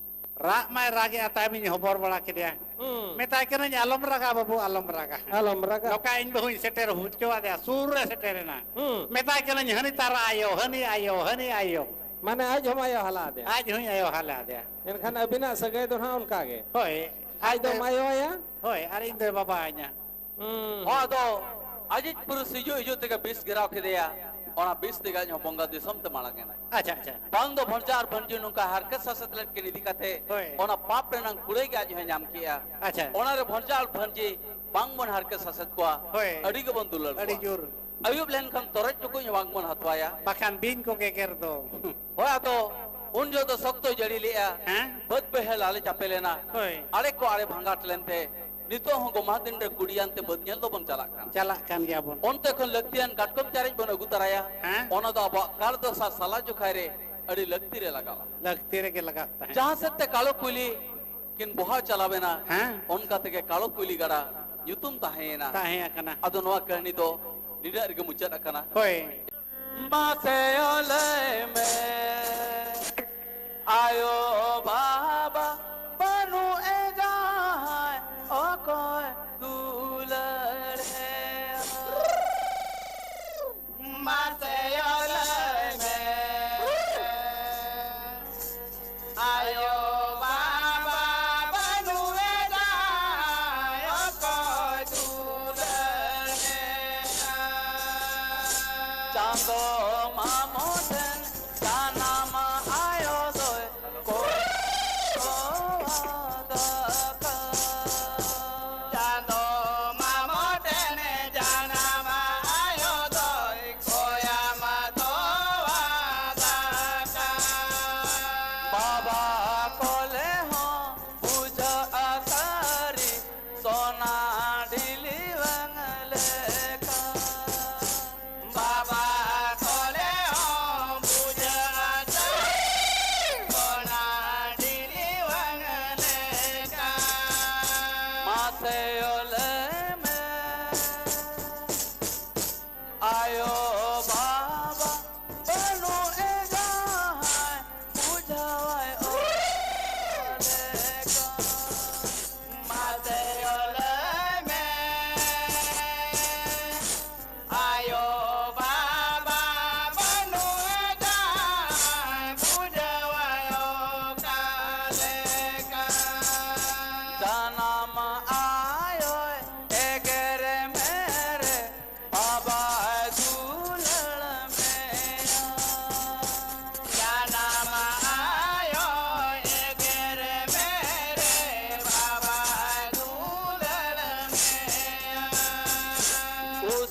ᱨᱟᱜ ᱢᱟᱭ ᱨᱟᱜᱮᱜᱼᱟ, ᱛᱟᱭᱚᱢᱤᱧ ᱦᱚᱵᱚᱨ ᱵᱟᱲᱟ ᱠᱮᱫᱮᱭᱟ᱾ ᱦᱩᱸ᱾ ᱢᱮᱛᱟᱭ ᱠᱟᱹᱱᱟᱹᱧ, "ᱟᱞᱚᱢ ᱨᱟᱜᱟ ᱵᱟᱹᱵᱩ, ᱟᱞᱚᱢ ᱨᱟᱜᱟ᱾" ᱟᱞᱚᱢ ᱨᱟᱜᱟ᱾ ᱱᱚᱝᱠᱟ ᱤᱧ ᱵᱟᱹᱦᱩᱧ ᱥᱮᱴᱮᱨ ᱦᱚᱪᱚ ᱟᱫᱮᱭᱟ, ᱥᱩᱨ ᱨᱮ ᱥᱮᱴᱮᱨᱮᱱᱟ᱾ ᱦᱩᱸ᱾ ᱢᱮᱛᱟᱭ ᱠᱟᱹᱱᱟᱹᱧ, "ᱦᱟᱹᱱᱤ ᱛᱟᱨᱟ ᱟᱭᱳ, ᱦᱟᱹᱱᱤ ᱟᱭᱳ, ᱦᱟᱹᱱᱤ ᱟᱭᱳ᱾" ᱢᱟᱱᱮ ᱟᱡ ᱦᱚᱸᱢ ᱟᱭᱳ ᱦᱟᱞᱟ ᱟᱫᱮᱭᱟ᱾ ᱟᱡ ᱦᱚᱸᱧ ᱟᱭᱳ ᱦᱟᱞᱟ ᱟᱫᱮᱭᱟ᱾ ᱮᱱᱠᱷᱟᱱ ᱟᱹᱵᱤᱱᱟᱜ ᱥᱟᱹᱜᱟᱹᱭ ᱫᱚ ᱱᱟᱦᱟᱜ ᱚᱱᱠᱟ ᱜᱮ᱾ ᱦᱳᱭ᱾ ᱟᱡ ᱟᱡ ᱫᱚᱢ ᱫᱚᱭ ᱟᱭᱳ ᱟᱭᱟ᱾ ᱦᱳᱭ, ᱟᱨ ᱤᱧ ᱫᱚᱭ ᱵᱟᱵᱟ ᱟᱹᱧᱟ᱾ ᱦᱩᱸ᱾ ᱦᱚᱸ, ᱟᱫᱚ ᱟᱡᱤᱡ ᱯᱩᱨᱩᱥ ᱦᱤᱡᱩᱜ ᱦᱤᱡᱩᱜ ᱛᱮᱜᱮ ᱵᱤᱥ ᱜᱷᱮᱨᱟᱣ ᱠᱮᱫᱮᱭᱟ᱾ ᱚᱱᱟ ᱵᱤᱥ ᱛᱮᱜᱮ ᱟᱡ ᱦᱚᱸ ᱵᱚᱸᱜᱟ ᱫᱤᱥᱚᱢ ᱛᱮ ᱢᱟᱲᱟᱝ ᱮᱱᱟᱭ᱾ ᱟᱪᱪᱷᱟ, ᱟᱪᱪᱷᱟ᱾ ᱵᱟᱝ ᱫᱚ ᱵᱷᱚᱸᱡᱟ ᱟᱨ ᱵᱷᱟᱹᱱᱡᱤ ᱱᱚᱝᱠᱟ ᱦᱟᱨᱠᱮᱛ ᱥᱟᱥᱮᱛ ᱞᱮᱫ ᱠᱤᱱ ᱤᱫᱤ ᱠᱟᱛᱮ, ᱦᱳᱭ᱾ ᱚᱱᱟ ᱯᱟᱯ ᱨᱮᱱᱟᱜ ᱠᱩᱲᱟᱹᱭ ᱜᱮ ᱟᱡ ᱦᱚᱸᱭ ᱧᱟᱢ ᱠᱮᱜᱼᱟ᱾ ᱟᱪᱪᱷᱟ᱾ ᱚᱱᱟᱨᱮ ᱵᱷᱚᱸᱡᱟ ᱟᱨ ᱵᱷᱟᱹᱱᱡᱤ ᱵᱟᱝ ᱵᱚᱱ ᱦᱟᱨᱠᱮᱛ ᱥᱟᱥᱮᱛ ᱠᱚᱣᱟ, ᱦᱳᱭ᱾ ᱟᱹᱰᱤ ᱜᱮᱵᱚᱱ ᱫᱩᱞᱟᱹᱲ ᱟᱹᱰᱤ ᱠᱚᱣᱟ᱾ ᱡᱳᱨ᱾ ᱟᱹᱭᱩᱵ ᱞᱮᱱᱠᱷᱟᱱ ᱛᱚᱨᱚᱡ ᱴᱩᱠᱩᱡ ᱦᱚᱸ ᱵᱟᱝ ᱵᱚᱱ ᱦᱟᱛᱣᱟᱭᱟ᱾ ᱵᱟᱠᱷᱟᱱ ᱵᱤᱧ ᱠᱚ ᱜᱮᱜᱮᱨ ᱫᱚ᱾ ᱦᱳᱭ, ᱟᱫᱚ ᱩᱱ ᱡᱚᱦᱚᱜ ᱫᱚ ᱥᱚᱠᱛᱚᱭ ᱡᱟᱹᱲᱤ ᱞᱮᱜᱼᱟ᱾ ᱦᱮᱸ? ᱵᱟᱹᱫᱽ ᱵᱟᱹᱭᱦᱟᱹᱲ ᱞᱟᱞᱮ ᱪᱟᱯᱮ ᱞᱮᱱᱟ᱾ ᱦᱳᱭ᱾ ᱟᱲᱮ ᱠᱚ ᱟᱲᱮ ᱵᱷᱟᱸᱜᱟᱴ ᱞᱮᱱᱛᱮ ᱱᱤᱛᱚᱜ ᱦᱚᱸ ᱜᱚᱢᱦᱟ ᱫᱤᱱ ᱨᱮ ᱠᱩᱲᱤᱭᱟᱱ ᱛᱮ ᱵᱟᱹᱫᱽ ᱧᱮᱞ ᱫᱚᱵᱚᱱ ᱪᱟᱞᱟᱜ ᱠᱟᱱᱟ᱾ ᱪᱟᱞᱟᱜ ᱠᱟᱱ ᱜᱮᱭᱟ ᱵᱚᱱ᱾ ᱚᱱᱛᱮ ᱠᱷᱚᱱ ᱞᱟᱹᱠᱛᱤᱭᱟᱱ ᱠᱟᱴᱠᱚᱢ ᱪᱟᱨᱮᱡ ᱵᱚᱱ ᱟᱹᱜᱩ ᱛᱟᱨᱟᱭᱟ᱾ ᱦᱮᱸ? ᱚᱱᱟ ᱫᱚ ᱟᱵᱚᱣᱟᱜ ᱠᱟᱲ ᱫᱚᱥᱟ ᱥᱟᱞᱟ ᱡᱚᱠᱷᱟᱭ ᱨᱮ ᱟᱹᱰᱤ ᱞᱟᱹᱠᱛᱤ ᱨᱮ ᱞᱟᱜᱟᱜᱼᱟ᱾ ᱞᱟᱹᱠᱛᱤ ᱨᱮᱜᱮ ᱞᱟᱜᱟᱜ ᱛᱟᱦᱮᱸᱫ᱾ ᱡᱟᱦᱟᱸ ᱥᱮᱫ ᱛᱮ ᱠᱟᱲᱚ ᱠᱩᱭᱞᱤ ᱠᱤᱱ ᱵᱚᱦᱟ ᱪᱟᱞᱟᱣᱮᱱᱟ, ᱦᱮᱸ᱾ ᱚᱱᱠᱟ ᱛᱮᱜᱮ ᱠᱟᱲᱚ ᱠᱩᱭᱞᱤ ᱜᱟᱰᱟ ᱧᱩᱛᱩᱢ ᱛᱟᱦᱮᱸᱭᱮᱱᱟ᱾ ᱛᱟᱦᱮᱸ ᱟᱠᱟᱱᱟ᱾ ᱟᱫᱚ ᱱᱚᱣᱟ ᱠᱟᱹᱦᱱᱤ ᱫᱚ ᱱᱤᱱᱟᱹᱜ ᱨᱮᱜᱮ ᱢᱩᱪᱟᱹᱫ ᱟᱠᱟᱱᱟ᱾ ᱦᱳᱭ᱾ ᱢᱟᱥᱮ ᱞᱟᱹᱭ ᱢᱮ, ᱟᱭᱳ ᱵᱟᱵᱟ ᱵᱟᱹᱱᱩᱜ ᱮ ᱡᱟᱦᱟᱸᱭ, ᱚᱠᱚᱭ ᱫᱩᱞᱟᱹᱲ ᱮ? ᱢᱟᱥᱮ ᱞᱟᱹᱭ ᱢᱮ, ᱟᱭᱳ ᱵᱟᱵᱟ ᱵᱟᱹᱱᱩᱜ ᱮ ᱡᱟᱦᱟᱸᱭ, ᱚᱠᱚᱭ ᱫᱩᱞᱟᱹᱲ ᱮ? ᱪᱟᱸᱫᱚ ᱢᱟᱢᱚ ᱴᱷᱮᱱ ᱡᱟᱱᱟᱢ ᱟᱭᱳ ᱫᱚᱭ ᱠᱚᱭᱚᱜ ᱟᱠᱟᱫ᱾ ᱪᱟᱸᱫᱚ ᱢᱟᱢᱚ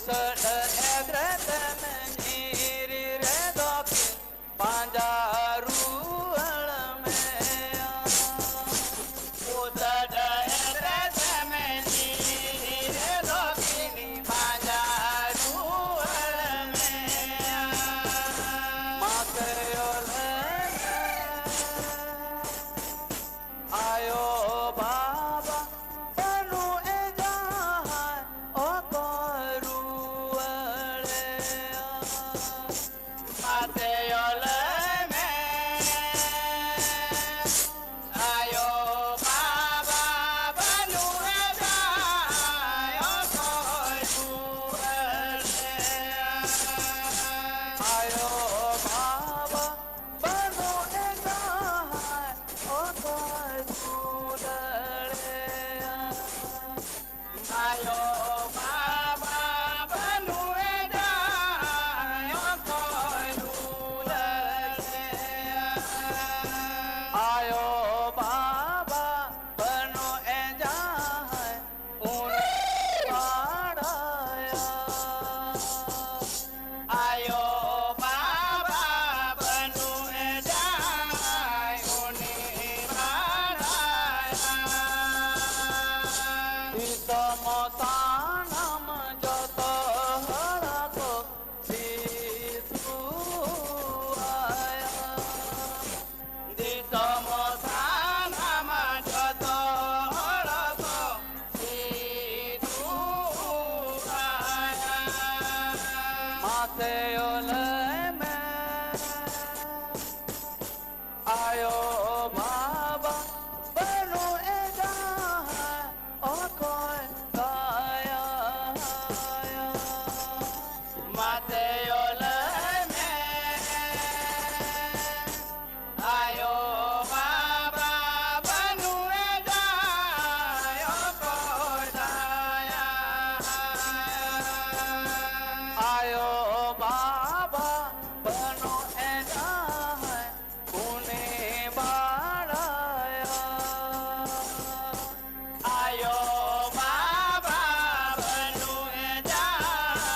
ᱩᱥᱟᱹᱫ ᱮᱫᱨᱮ ᱛᱮᱢ ᱧᱤᱨ ᱨᱮᱫᱚ ᱠᱤᱱ ᱯᱟᱸᱡᱟ ᱨᱩᱣᱟᱹᱲ ᱢᱮᱭᱟ᱾ ᱩᱥᱟᱹᱫ ᱮᱫᱨᱮ ᱛᱮᱢ ᱧᱤᱨ ᱨᱮᱫᱚ ᱠᱤᱱ ᱯᱟᱸᱡᱟ ᱨᱩᱣᱟᱹᱲ ᱢᱮᱭᱟ᱾ ᱢᱟᱥᱮ ᱚᱞᱮ ᱢᱮ᱾ ᱟᱭᱳ ᱵᱟᱵᱟ ᱵᱟᱹᱱᱩᱜ ᱮ ᱡᱟᱦᱟᱸᱭ ᱚᱠᱚᱭ ᱨᱩᱣᱟᱹᱲᱮᱭᱟ? ᱢᱟᱥᱮ ᱚᱞᱮ ᱢᱮ᱾ ᱟᱭᱳ ᱵᱟᱵᱟ ᱵᱟᱹᱱᱩᱜ ᱮ ᱡᱟᱦᱟᱸᱭ ᱚᱠᱚᱭ ᱨᱩᱣᱟᱹᱲᱮᱭᱟ? ᱟᱭᱳ ᱵᱟᱵᱟ ᱵᱟᱹᱱᱩᱜ ᱮ ᱡᱟᱦᱟᱸᱭ ᱚᱠᱚᱭ ᱫᱩᱞᱟᱹᱲᱮᱭᱟ᱾ ᱟᱭᱳ ᱵᱟᱵᱟ ᱵᱟᱹᱱᱩᱜ ᱮ ᱡᱟᱦᱟᱸᱭ ᱚᱠᱚᱭ ᱫᱩᱞᱟᱹᱲᱮᱭᱟ᱾ ᱟᱭᱳ ᱵᱟᱵᱟ ᱵᱟᱹᱱᱩᱜ ᱮ ᱡᱟᱦᱟᱸᱭ ᱩᱱᱤ ᱵᱟᱲᱟᱭᱟ᱾ ᱟᱭᱳ ᱵᱟᱵᱟ ᱵᱟᱹᱱᱩᱜ ᱮ ᱡᱟᱦᱟᱸᱭ ᱩᱱᱤ ᱵᱟᱲᱟᱭᱟ᱾ ᱫᱤᱥᱚᱢ ᱥᱟᱱᱟᱢ ᱡᱚᱛᱚ ᱦᱚᱲ ᱠᱚ ᱥᱤᱥᱩ ᱟᱭᱟ᱾ ᱫᱤᱥᱚᱢ ᱥᱟᱱᱟᱢ ᱡᱚᱛᱚ ᱦᱚᱲ ᱠᱚ ᱥᱤᱥᱩ ᱟᱭᱟ᱾ ᱢᱟᱥᱮ ᱞᱟᱹᱭ ᱢᱮ᱾ ᱟᱭᱳ ᱵᱟᱵᱟ ᱵᱟᱹᱱᱩᱜ ᱮ ᱡᱟᱦᱟᱸᱭ ᱚᱠᱚᱭ ᱠᱟᱭᱟ᱾ ᱢᱟᱥᱮ ᱞᱟᱹᱭ ᱢᱮ᱾ ᱟᱭᱳ ᱵᱟᱵᱟ ᱵᱟᱹᱱᱩᱜ ᱮ ᱡᱟᱦᱟᱸᱭ ᱚᱠᱚᱭ ᱠᱟᱭᱟ᱾ ᱟᱭᱳ ᱵᱟᱵᱟ ᱵᱟᱹᱱᱩᱜ ᱮ ᱡᱟᱦᱟᱸᱭ ᱩᱱᱤ ᱵᱟᱲᱟᱭᱟ᱾ ᱟᱭᱳ ᱵᱟᱵᱟ ᱵᱟᱹᱱᱩᱜ ᱮ ᱡᱟᱦᱟᱸᱭ